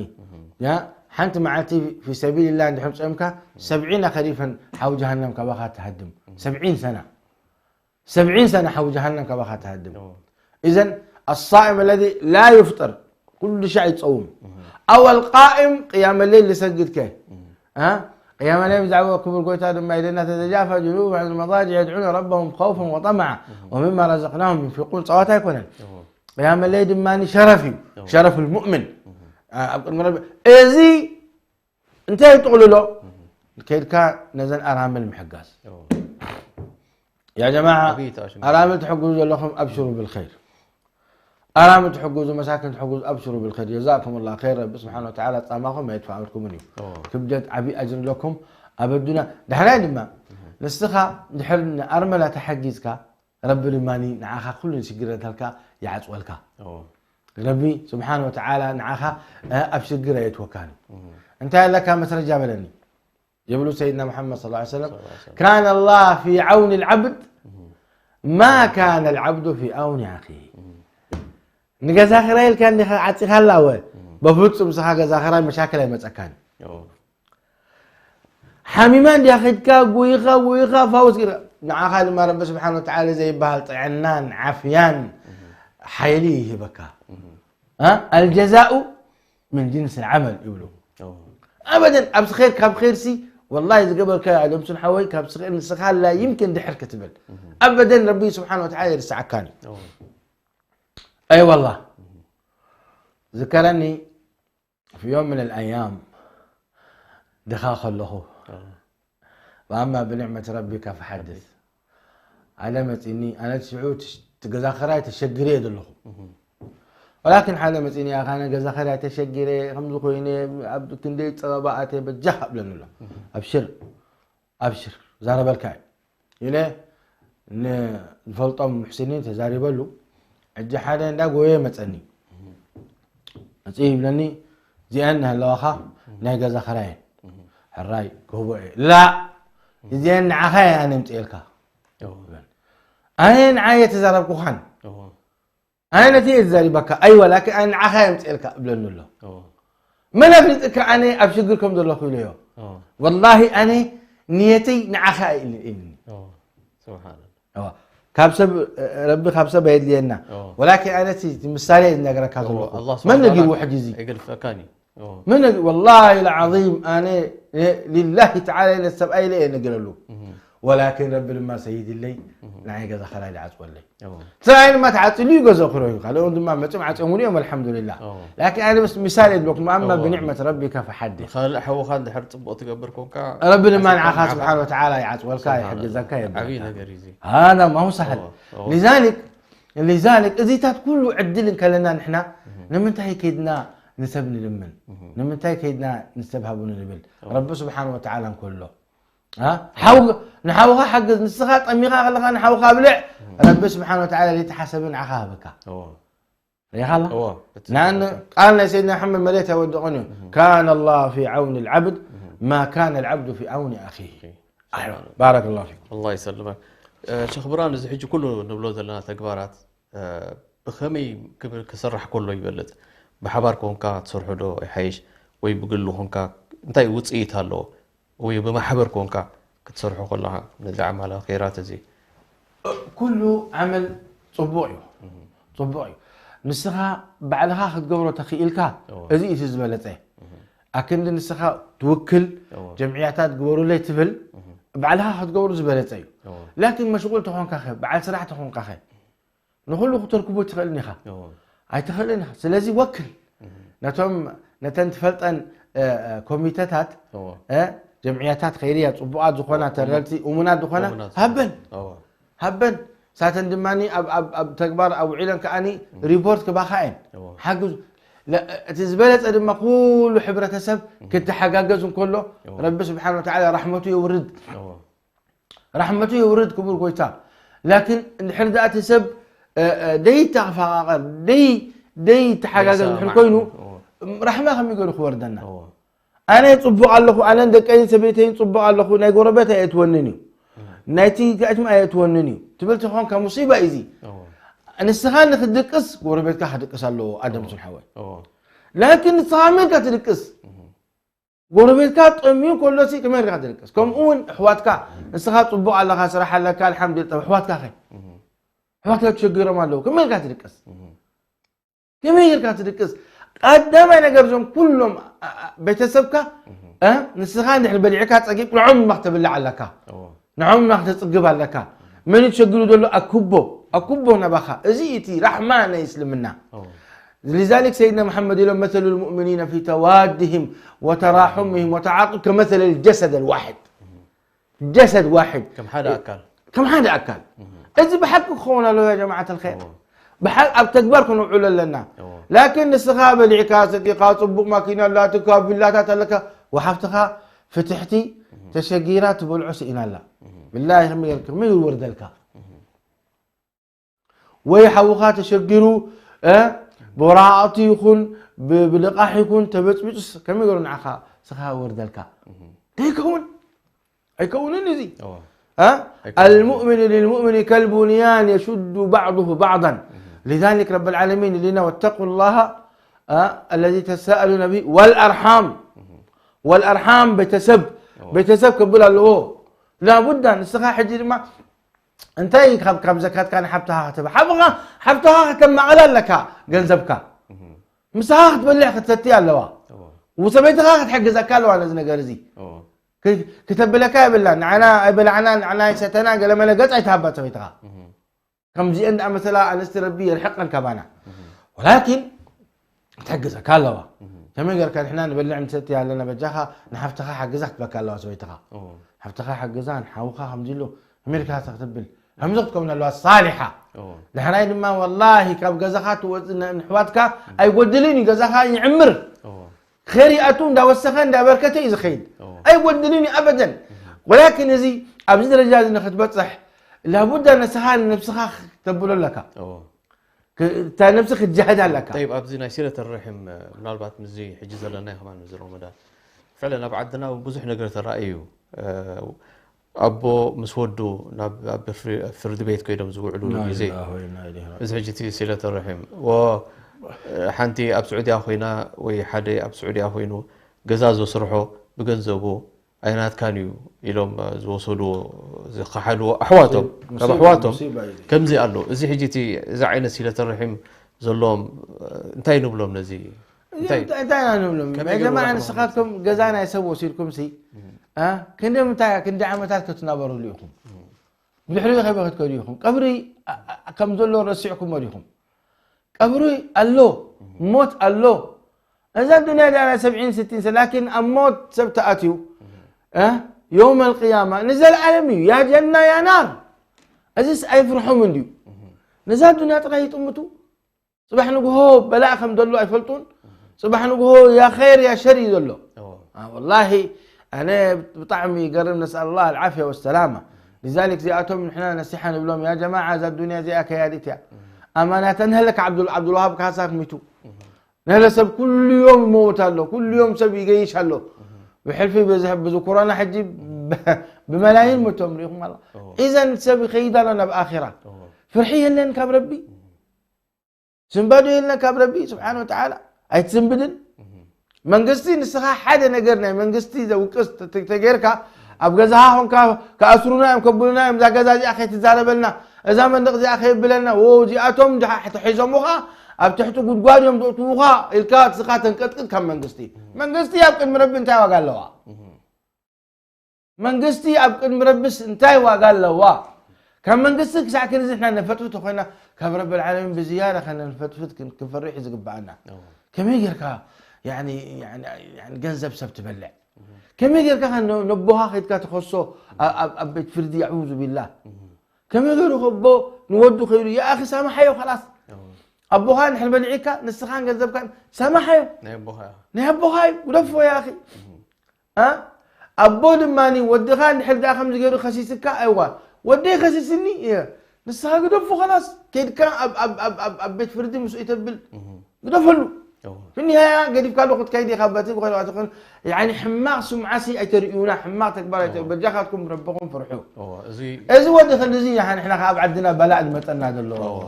ያ ሓንቲ መዓልቲ ፊ ሰቢልላ እንድሕር ጾምካ ሰብዒን ኣኸሊፈን ሓው ጀሃነም ካባኻ ትሃድም ሰብዒን ሰና ሰብዒን ሰና ሓው ጀሃነም ካባኻ ትሃድም እዎ إذن الصائم الذي لا يفطر ኩሉ ሻዕ ይጸውም أو القائم قيام الليل ዝሰግድ ከ ها قيام الليل ብዛዕባ ክቡር ጎይታ ድማ ኢለና تتجافى جنوبهم عن المضاجع يدعون ربهم خوفا وطمعا ومما رزقناهم ينفقون ጸዋታ ኣይኮነን እዎ ቅያመ ለይል ድማ ሸረፍ እዩ ሸረፍ ልሙእምን ኣብ ቅድሚ ረቢ እዚ እንታይ ይጥቕልሎ ከይድካ ነዘን ኣራምል ምሕጋዝ يا جماعة، أبيت عشان أرامل تحجوز لكم، أبشروا بالخير. أرامل تحجوز، مساكن تحجوز، أبشروا بالخير. جزاكم الله خير. رب سبحانه وتعالى ጻማኹም ኣይጥፋኣልኩምን እዩ። أوه. ክብደት ዓቢ ኣጅር ኣለኩም ኣብ ኣዱንያ። ድሕራይ ድማ ንስኻ ድሕር ንኣርመላ ተሓጊዝካ፣ ረቢ ድማ ንዓኻ ኩሉ ሽግረታትካ ይዓጽወልካ። أوه. ረቢ ስብሓን ወተዓላ ንዓኻ እ፣ ኣብ ሽግር ኣየትወካን እዩ። እንታይ ኣለካ መስረጃ በለኒ? ይብሉ ሰይድና ሙሓመድ ሰለላሁ ዐለይሂ ወሰለም፣ ሰለላሁ ዐለይሂ ወሰለም። ካነ ላህ ፊ ዐውኒ ልዓብድ ማ ካነ ልዓብዱ ፊ ዐውኒ ኣኺሂ። ንገዛ ኪራይ ኢልካ እንዲኻ ዓፂኻ ኣላወ፣ በፍጹም ስኻ ገዛ ኪራይ መሻክል ኣይመፀካን። أوه. ሓሚማ እንዲያ ኸድካ፣ ጉይኻ ጉይኻ ፋውስ ጌርካ፣ ንዓኻ ድማ ረቢ ስብሓን ወተዓላ ዘይበሃል ጥዕናን ዓፍያን ሓይሊ ይህበካ። እ፣ ኣልጀዛኡ ምን ጅንስ ልዓመል ይብሉ። أوه. ኣበደን ኣብዚ ኸይር ካብ ኸይርሲ ወላሂ ዝገበርካዮ ኣደምሱን ሓወይ ካብዚ ኸይር ንስኻ ላ ይምክን ድሕር ክትብል ኣበደን ረቢ ስብሓን ወተዓላ ይርስዓካን እዩ። أوه. ኣይ ዋላ ዝከረኒ في يوم من الأيام ድኻ ከለኹ أوه. وأما بنعمة ربك فحدث ኣነ መፂኒ ኣነ ሽዑ ትሽ- ትገዛ ኸራይ ተሸግረ እየ ዘለኹ ወላኪን ሓደ መፂኒ ኣኻ ኣነ ገዛ ኸራይ ተሸጊረ ከምዚ ኮይነ ኣብ ክንደይ ፀበባ ኣተ በጃ ኣብለኒ ኣሎ ኣብሽር ኣብሽር ዛረበልካ እዩ ኢለ ንዝፈልጦም ሙሕሲኒን ተዛሪበሉ ሕጂ ሓደ እንዳ ጎየ መፀኒ መፂ ይብለኒ እዚአን ናህለዋኻ ናይ ገዛ ኸራየን ሕራይ ክህቦ እየ ላ እዚአን ንዓኻ እየ ኣነ ምፅኤልካ ኣነ ንዓየ ተዛረብኩኻን ኣነ ነቲ እየ ተዛሪባካ ኣይወ ላኪን ኣነ ንዓኻ እየ ምፅኤልካ እብለኒ ኣሎ መን ኣፍሊጥካ ኣነ ኣብ ሽግር ከም ዘለኹ ኢለዮ ወላሂ ኣነ ንየተይ ንዓኻ እየ ኢልኒ سبحان الله ካብ ሰብ ረቢ ካብ ሰብ ኣየድልየና ወላኪን ኣነ እቲ ምሳሌ ዝነገረካ ዘለኹ መን ነጊርዎ ሕጂ እዚ ኣይገልፈካን እዩ መን ነጊ ወላሂ ልዓዚም ኣነ ሊላሂ ተዓላ ኢለ ሰብኣይ ኢለ እየ ነጊረሉ ወላኪን ረቢ ድማ ሰይድለይ ንዓይ ገዛ ከላይ ዝዓፅወለይ ሰብኣይ ድማ ተዓፅሉ እዩ ገዛ ክረዩ ካልኦም ድማ መፅም ዓፅዮምሉ እዮም ኣልሓምዱሊላህ ላኪን ኣነ ምስ ምሳሌ ዝብለኩም ኣማ ብኒዕመት ረቢካ ፈሓድስ ካልእ ሓውኻ እንድሕር ፅቡቕ ትገብር ኮንካ ረቢ ድማ ንዓኻ ስብሓን ወተዓላ ይዓፅወልካ ይሕግዘካ የብለካ ዓብዪ ነገር እዩ እዚ هذا ما هو سهل لذلك لذلك እዚታት ኩሉ ዕድል እንከለና ንሕና ንምንታይ ከይድና ንሰብ ንልምን ንምንታይ ከይድና ንሰብ ሃቡኒ ንብል ረቢ ስብሓን ወተዓላ እንከሎ ንሓውኻ ሓግዝ ንስኻ ጠሚኻ ከለኻ ንሓውኻ ብልዕ ረቢ ስብሓን ወተዓላ ዘይተሓሰበ ንዓኻ ሃበካ ሪኻላ ቃል ናይ ሰይድና መሓመድ መሬት ኣይወደቐን እዩ ካነ ላህ ፊ ዓውኒ ልዓብድ ማ ካነ ልዓብዱ ፊ ዓውኒ ኣኺሂ ባረከ ላሁ ፊኩም ኣላ ይሰልመን ሸክ ብርሃን እዚ ሕጂ ኩሉ ንብሎ ዘለና ተግባራት ብኸመይ ክብል ክስራሕ ከሎ ይበልፅ ብሓባር ኮንካ ትሰርሖ ዶ ይሓይሽ ወይ ብግሉ ኮንካ እንታይ ውፅኢት ኣለዎ ወይ ብማሕበር ኮንካ ክትሰርሖ ከለካ ነዚ ዓማል ኸይራት እዚ ኩሉ ዓመል ፅቡቕ እዩ ፅቡቕ እዩ ንስኻ ባዕልኻ ክትገብሮ ተኽኢልካ እዚ እቲ ዝበለፀ ኣክንዲ ንስኻ ትውክል ጀምዕያታት ግበሩለይ ትብል ባዕልኻ ክትገብሩ ዝበለፀ እዩ ላኪን መሽቁል ተኾንካ ኸ በዓል ስራሕ ተኾንካ ኸ ንኹሉ ክተርክቦ ትኽእልን ኢኻ ኣይትኽእልን ኢኻ ስለዚ ወክል ነቶም ነተን ትፈልጠን ኮሚተታት ጀምዕያታት ኸይርያ ፅቡቓት ዝኾና ተረርቲ እሙናት ዝኾና ሃበን ሃበን ሳተን ድማ ኣብ ተግባር ኣውዒለን ከኣ ሪፖርት ክባኻ እየን ሓግዙ እቲ ዝበለፀ ድማ ኩሉ ሕብረተሰብ ክትሓጋገዝ እንከሎ ረቢ ስብሓን ወተዓላ ራሕመቱ የውርድ ራሕመቱ የውርድ ክቡር ጎይታ ላኪን እንድሕር ደኣ እቲ ሰብ ደይ ተፋቃቀር ደይ ደይ ተሓጋገዝ እንድሕር ኮይኑ ራሕማ ከመይ ገይሩ ክወርደና ኣነ ፅቡቅ ኣለኹ ኣነን ደቀይን ሰበይተይን ፅቡቅ ኣለኹ ናይ ጎረቤት ኣየትወንን እዩ ናይቲ ጋጭም ኣየትወንን እዩ ትብል ተኾንካ ሙሲባ እዩ እዚ ንስኻ ንክድቅስ ጎረቤትካ ክድቅስ ኣለዎ ኣደምሱን ሓወይ ላኪን ንስኻ መን ኢልካ ትድቅስ ጎረቤትካ ጠምዩ ከሎ ሲ ከመይ ኢልካ ትድቅስ ከምኡ እውን ኣሕዋትካ ንስኻ ፅቡቅ ኣለካ ስራሕ ኣለካ ኣልሓምዱሊላ ኣሕዋትካ ኸ ኣሕዋትካ ተሸጊሮም ኣለዉ ከመይ ኢልካ ትድቅስ ከመይ ጌርካ ትድቅስ ቀዳማይ ነገር እዞም ኩሎም ቤተሰብካ ንስኻ እንድሕር በሊዕካ ፀጊብ ንዖም ድማ ክተብልዕ ኣለካ ንዖም ድማ ክተፅግብ ኣለካ መን ተሸጊሩ ዘሎ ኣኩቦ ኣኩቦ ናባኻ እዚ እቲ ራሕማ ናይ እስልምና لذلك سيدنا محمد يقول مثل المؤمنين في توادهم وتراحمهم وتعاطفهم كمثل الجسد الواحد جسد واحد ከም ሓደ ኣካል ከም ሓደ ኣካል። እዚ ብሓቂ ክኸውን ኣለዎ ያ ጀማዓት ኣልኸይር። ብሓቂ ኣብ ተግባር ክንውዕሎ ኣለና። ላኪን ንስኻ በሊዕካ፣ ሰቲኻ፣ ጽቡቕ ማኪና ኣላትካ፣ ቪላታት ኣለካ፣ ወሓፍትኻ ፍትሕቲ ተሸጊራ ትበልዖ ስኢና ኣላ። ብላሂ ከመይ ጌርካ፣ ከመይ ይወርደልካ? ወይ ሓውኻ ተሸጊሩ፣ እ፣ ብወረቓቕቲ ይኹን፣ ብ-፣ ብልቓሕ ይኹን፣ ተበጽቢጹስ ከመይ ገይሩ ንዓኻ ስኻ ወርደልካ? ከይከውን። ኣይከውንን እዚ። እወ። እ? ኣይከውንን። المؤمن للمؤمن كالبنيان يشد بعضه بعضا. لذلك رب العالمين لنا واتقوا الله، እ፣ الذي تساءلون به والأرحام. والأرحام ቤተሰብ፣ እወ። ቤተሰብ ክብል ኣለዎ። ላቡዳ ንስኻ ሕጂ ድማ እንታይ ካብ፣ ካብ ዘካትካ ንሓብትኻ ክትህብ? ሓብኻ፣ ሓብትኻ ከተማቕላ ኣለካ ገንዘብካ። ምሳኻ ክትበልዕ ክትሰቲ ኣለዋ። እወ። ወሰበይትኻ ክትሕግዘካ ኣለዋ ነዚ ነገር እዚ። እወ። ክ-፣ ክተብለካ የብላ። ንዓና ኣይበላዕና፣ ንዓና ኣይሰተና፣ ገለመለ ገጽ ኣይትሃባ ሰበይትኻ። ከምዚአን ደኣ መሰላ ኣንስቲ ረቢ የርሕቀን ካባና። ወላኪን ክትሕግዘካ ኣለዋ። ከመይ ጌርካ ንሕና ንበልዕ ንሰቲ ኣለና በጃኻ ንሓፍትኻ ሓግዛ ክትበካ ኣለዋ ሰበይትኻ። እወ። ሓፍትኻ ሓግዛ፣ ንሓውኻ ከምዚ ኣሎ፣ ኣሜሪካ ክትብል። ከምዚ ክትከውን ኣለዋ ሳሊሓ። እወ። ዳሕራይ ድማ ወላሂ ካብ ገዛኻ ትወጽእ ን-፣ ንሕዋትካ ኣይጎድልን እዩ፣ ገዛኻ ይዕምር። እወ። ኸይር ይኣቱ እንዳወሰኸ እንዳበርከተ እዩ ዝኸይድ። እወ። ኣይጎድልን እዩ ኣበደን። ወላኪን እዚ ኣብዚ ደረጃ እዚ ንክትበጽሕ ላቡዳ ነስኻ ንነብስኻ ክተብሎ ኣለካ። እወ። ክ-፣ እታ ነብሲ ክትጃሃድ ኣለካ። ጠይብ፣ ኣብዚ ናይ ሲለት ርሕም፣ ምናልባት ምስዚ ሕጂ ዘለናዮ ከማን ምስዚ ረመዳን ፍዕለን ኣብ ዓድና እውን ብዙሕ ነገር ተራእዩ እዩ። ኣቦ ምስ ወዱ ናብ፣ ኣብ ፍሪ-፣ ፍርዲ ቤት ከይዶም ዝውዕሉሉ ግዜ። ኢና ኢለይሂ ራጂዑን። እዚ ሕጂ እቲ ሲለት ርሕም ወ-፣ ሓንቲ ኣብ ስዑድያ ኮይና ወይ ሓደ ኣብ ስዑድያ ኮይኑ ገዛ ዘስርሖ ብገንዘቡ ኣይናትካን እዩ ኢሎም ዝወሰድዎ፣ ዝኸሓድዎ ኣሕዋቶም፣ ሙሲባ፣ ካብ ኣሕዋቶም ሙሲባ እዩ። ከምዚ ኣሎ። እዚ ሕጂ እቲ፣ እዚ ዓይነት ሲለት ርሕም ዘለዎም እንታይ ንብሎም ነዚ? እንታይ? እንታይ፣ እንታይ ኢና ንብሎም? ከመይ ገይሩ ጀማዓ ክረኽቦም? ንስኻትኩም ገዛ ናይ ሰብ ወሲድኩም ሲ፣ እ። አ? ክንደይ ምንታይ፣ ክንደይ ዓመታት ክትናበሩሉ ኢኹም? ብድሕሪኡ ከመይ ክትከዱ ኢኹም? ቀብሪ፣ አ፣ አ፣ ከም ዘሎ ረሲዕኩሞ ዲኹም? ቀብሪ ኣሎ፣ ሞት ኣሎ። እዛ ዱንያ እዚኣ ናይ ሰብዒን ስቲን ሰ-፣ ላኪን ኣብ ሞት ሰብ ተኣትዩ፣ እ? የውመል ቅያማ ንዘለኣለም እዩ። ያ ጀና ያ ናር። እዚስ ኣይፍርሖም እንድዩ። ነዛ ዱንያ ጥራይ ይጥምቱ። ጽባሕ ንግሆ በላእ ከም ዘሎ ኣይፈልጡን። ጽባሕ ንግሆ ያ ኸይር ያ ሸር እዩ ዘሎ። እዎ። አ፣ ወላሂ ኣነ ብጣዕሚ ይገርም። ነስኣል ላህ ኣልዓፍያ ወሰላማ። ሊዛሊክ እዚኣቶም ንሕና ነሲሓ ንብሎም፣ ያ ጀማዓ እዛ ዱንያ እዚኣ ከያዲት እያ። ኣማናተን ህለክ ዓብዱል፣ ዓብዱልዋሃብ ካሳ ክሚቱ። ነለ ሰብ ኩሉ ዮም ይመውት ኣሎ፣ ኩሉ ዮም ሰብ ይገይሽ ኣሎ። ብሕልፊ በዚ፣ በዚ ኮሮና ሕጂ ብ-፣ ብመላይን መቶም ርኢኹም ኣላ። እዎ። ኢዘን ሰብ ይኸይድ ኣሎ ናብ ኣኺራ። እዎ። ፍርሒ የለን ካብ ረቢ። ስንባዶ የለን ካብ ረቢ ስብሓን ወተዓላ። ኣይትስንብድን። እህ። መንግስቲ ንስኻ ሓደ ነገር ናይ መንግስቲ ዘውቅስ ተ-፣ ተ-፣ ተጌርካ ኣብ ገዛኻ ኾንካ ክኣስሩና እዮም፣ ከብሉና እዮም፣ እዛ ገዛ እዚኣ ከይትዛረበልና፣ እዛ መንደቕ እዚኣ ከየብለልና፣ ዎ፣ እዚኣቶም ድሓ-፣ ተሒዞምኻ ኣብ ትሕቲ ጉድጓድ እዮም ዘእትዉኻ ኢልካ ንስኻ ተንቀጥቅጥ ካብ መንግስቲ። መንግስቲ ኣብ ቅድሚ ረቢ እንታይ ዋጋ ኣለዋ? እህ። መንግስቲ ኣብ ቅድሚ ረብስ እንታይ ዋጋ ኣለዋ? ካብ መንግስቲ ክሳዕ ክንዚ ንሕና ነፈጥፍቶ ኮይና፣ ካብ ረብል ዓለሚን ብዝያዳ ከነንፈጥፍት ክን-፣ ክንፈርሕ እዩ ዝግብኣና። እዎ። ከመይ ጌርካ፣ ያኒ፣ ያኒ፣ ያኒ ገንዘብ ሰብ ትበልዕ? ከመይ ጌርካ ከ ነ-፣ ነቦኻ ከይድካ ትኸሶ ኣ-፣ ኣብ፣ ኣብ ቤት ፍርዲ? ኣዑዙ ቢላህ። ከመይ ገይሩ ከቦ ንወዱ ከይዱ፣ "ያ ኣኺ ሳማሓዮ፣ ኸላስ። እዎ። ኣቦኻ እንድሕር በሊዒካ፣ ንስኻን ገንዘብካን ሳማሓዮ። ናይ ኣቦኻ ኢኻ። ናይ ኣቦኻ እዩ፣ ግደፎ ያ ኣኺ." እ? ኣቦ ድማኒ ወድኻ እንድሕር ደኣ ከምዚ ገይሩ ከሲስካ፣ ኣይዋ፣ ወደይ ከሲስኒ፣ እየ፣ ንስኻ ግደፎ፣ ኸላስ፣ ከይድካ ኣብ፣ ኣብ፣ ኣብ፣ ኣብ፣ ኣብ ቤት ፍርዲ ምስኡ ይተብል፣ እህ። ግደፈሉ። እዎ። ብኒሃያ ገዲፍካ ዶ ክትከይድ ኢኻ፣ በቲ ዝኾነ፣ ዝኾነ፣ ያኒ፣ ሕማቕ ስምዓሲ ኣይተርእዩና፣ ሕማቕ ተግባር ኣይተ-፣ እዎ። በጃኻትኩም ረብኹም ፍርሑ። እዎ፣ እዚ እዚ ወዲ ክንድዚ፣ ያኒ፣ ንሕና ከኣ ኣብ ዓድና በላእ ዝመጸና ዘሎ። እዎ።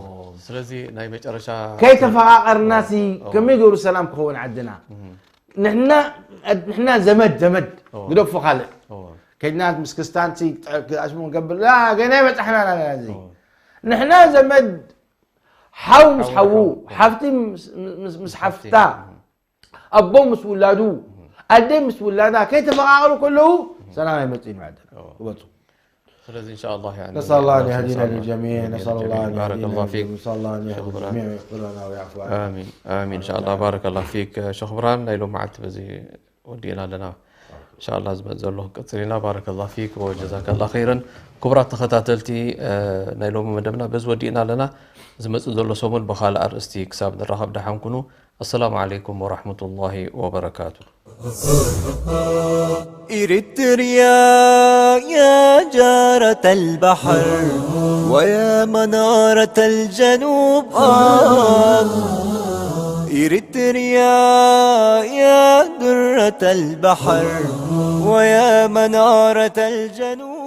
ስለዚ ናይ መጨረሻ ከይተፈቓቐርናሲ እዎ። ከመይ ገይሩ ሰላም ክኸውን ዓድና? እህ። ንሕና፣ ንሕና ዘመድ፣ ዘመድ፣ እዎ። ግደፎ ካልእ። እዎ። ከይድና ምስ ክስታንሲ፣ ኣሽሙ ንገብር፣ ላ፣ ገና ይበጻሕና፣ ላ፣ ላ፣ እዚ። እዎ። ንሕና ዘመድ፣ ሓው ምስ ሓው፣ ሓዉ፣ ሓው። ሓፍቲ ምስ፣ ምስ፣ ምስ ምስ ሓፍቲ። ሓፍታ፣ ኣቦ ምስ ውላዱ፣ ኣደ ምስ ውላዳ፣ ከይተፈቓቐሩ ከለዉ፣ ሰላም ኣይመጽእን እዩ ዓድና። እዎ። ግበጹ። ስለዚ إن شاء الله يعني نسأل الله أن يهدينا للجميع، نسأل الله أن يهدينا للجميع، نسأل الله أن يهدي الجميع ويغفر لنا ويعفو عنا. آمين، آمين إن شاء الله. بارك الله فيك شيخ إبراهيم. ናይ ሎማዓንቲ በዚ ወዲእና ኣለና። እንሻላ ዝመፅ ዘሎ ክንቅፅል ኢና። ባረከላ ፊክ ወጀዛከላ ኸይረን። ክቡራት ተኸታተልቲ፣ ናይ ሎሚ መደብና በዚ ወዲእና ኣለና። ዝመፅእ ዘሎ ሰሙን ብኻልእ ኣርእስቲ ክሳብ ንራኸብ ደሓን ኩኑ። ኣሰላሙ ዓለይኩም ወራህመቱላሂ ወበረካቱ። إريتريا يا جارة البحر ويا منارة الجنوب، آه. إريتريا يا درة البحر ويا منارة الجنوب.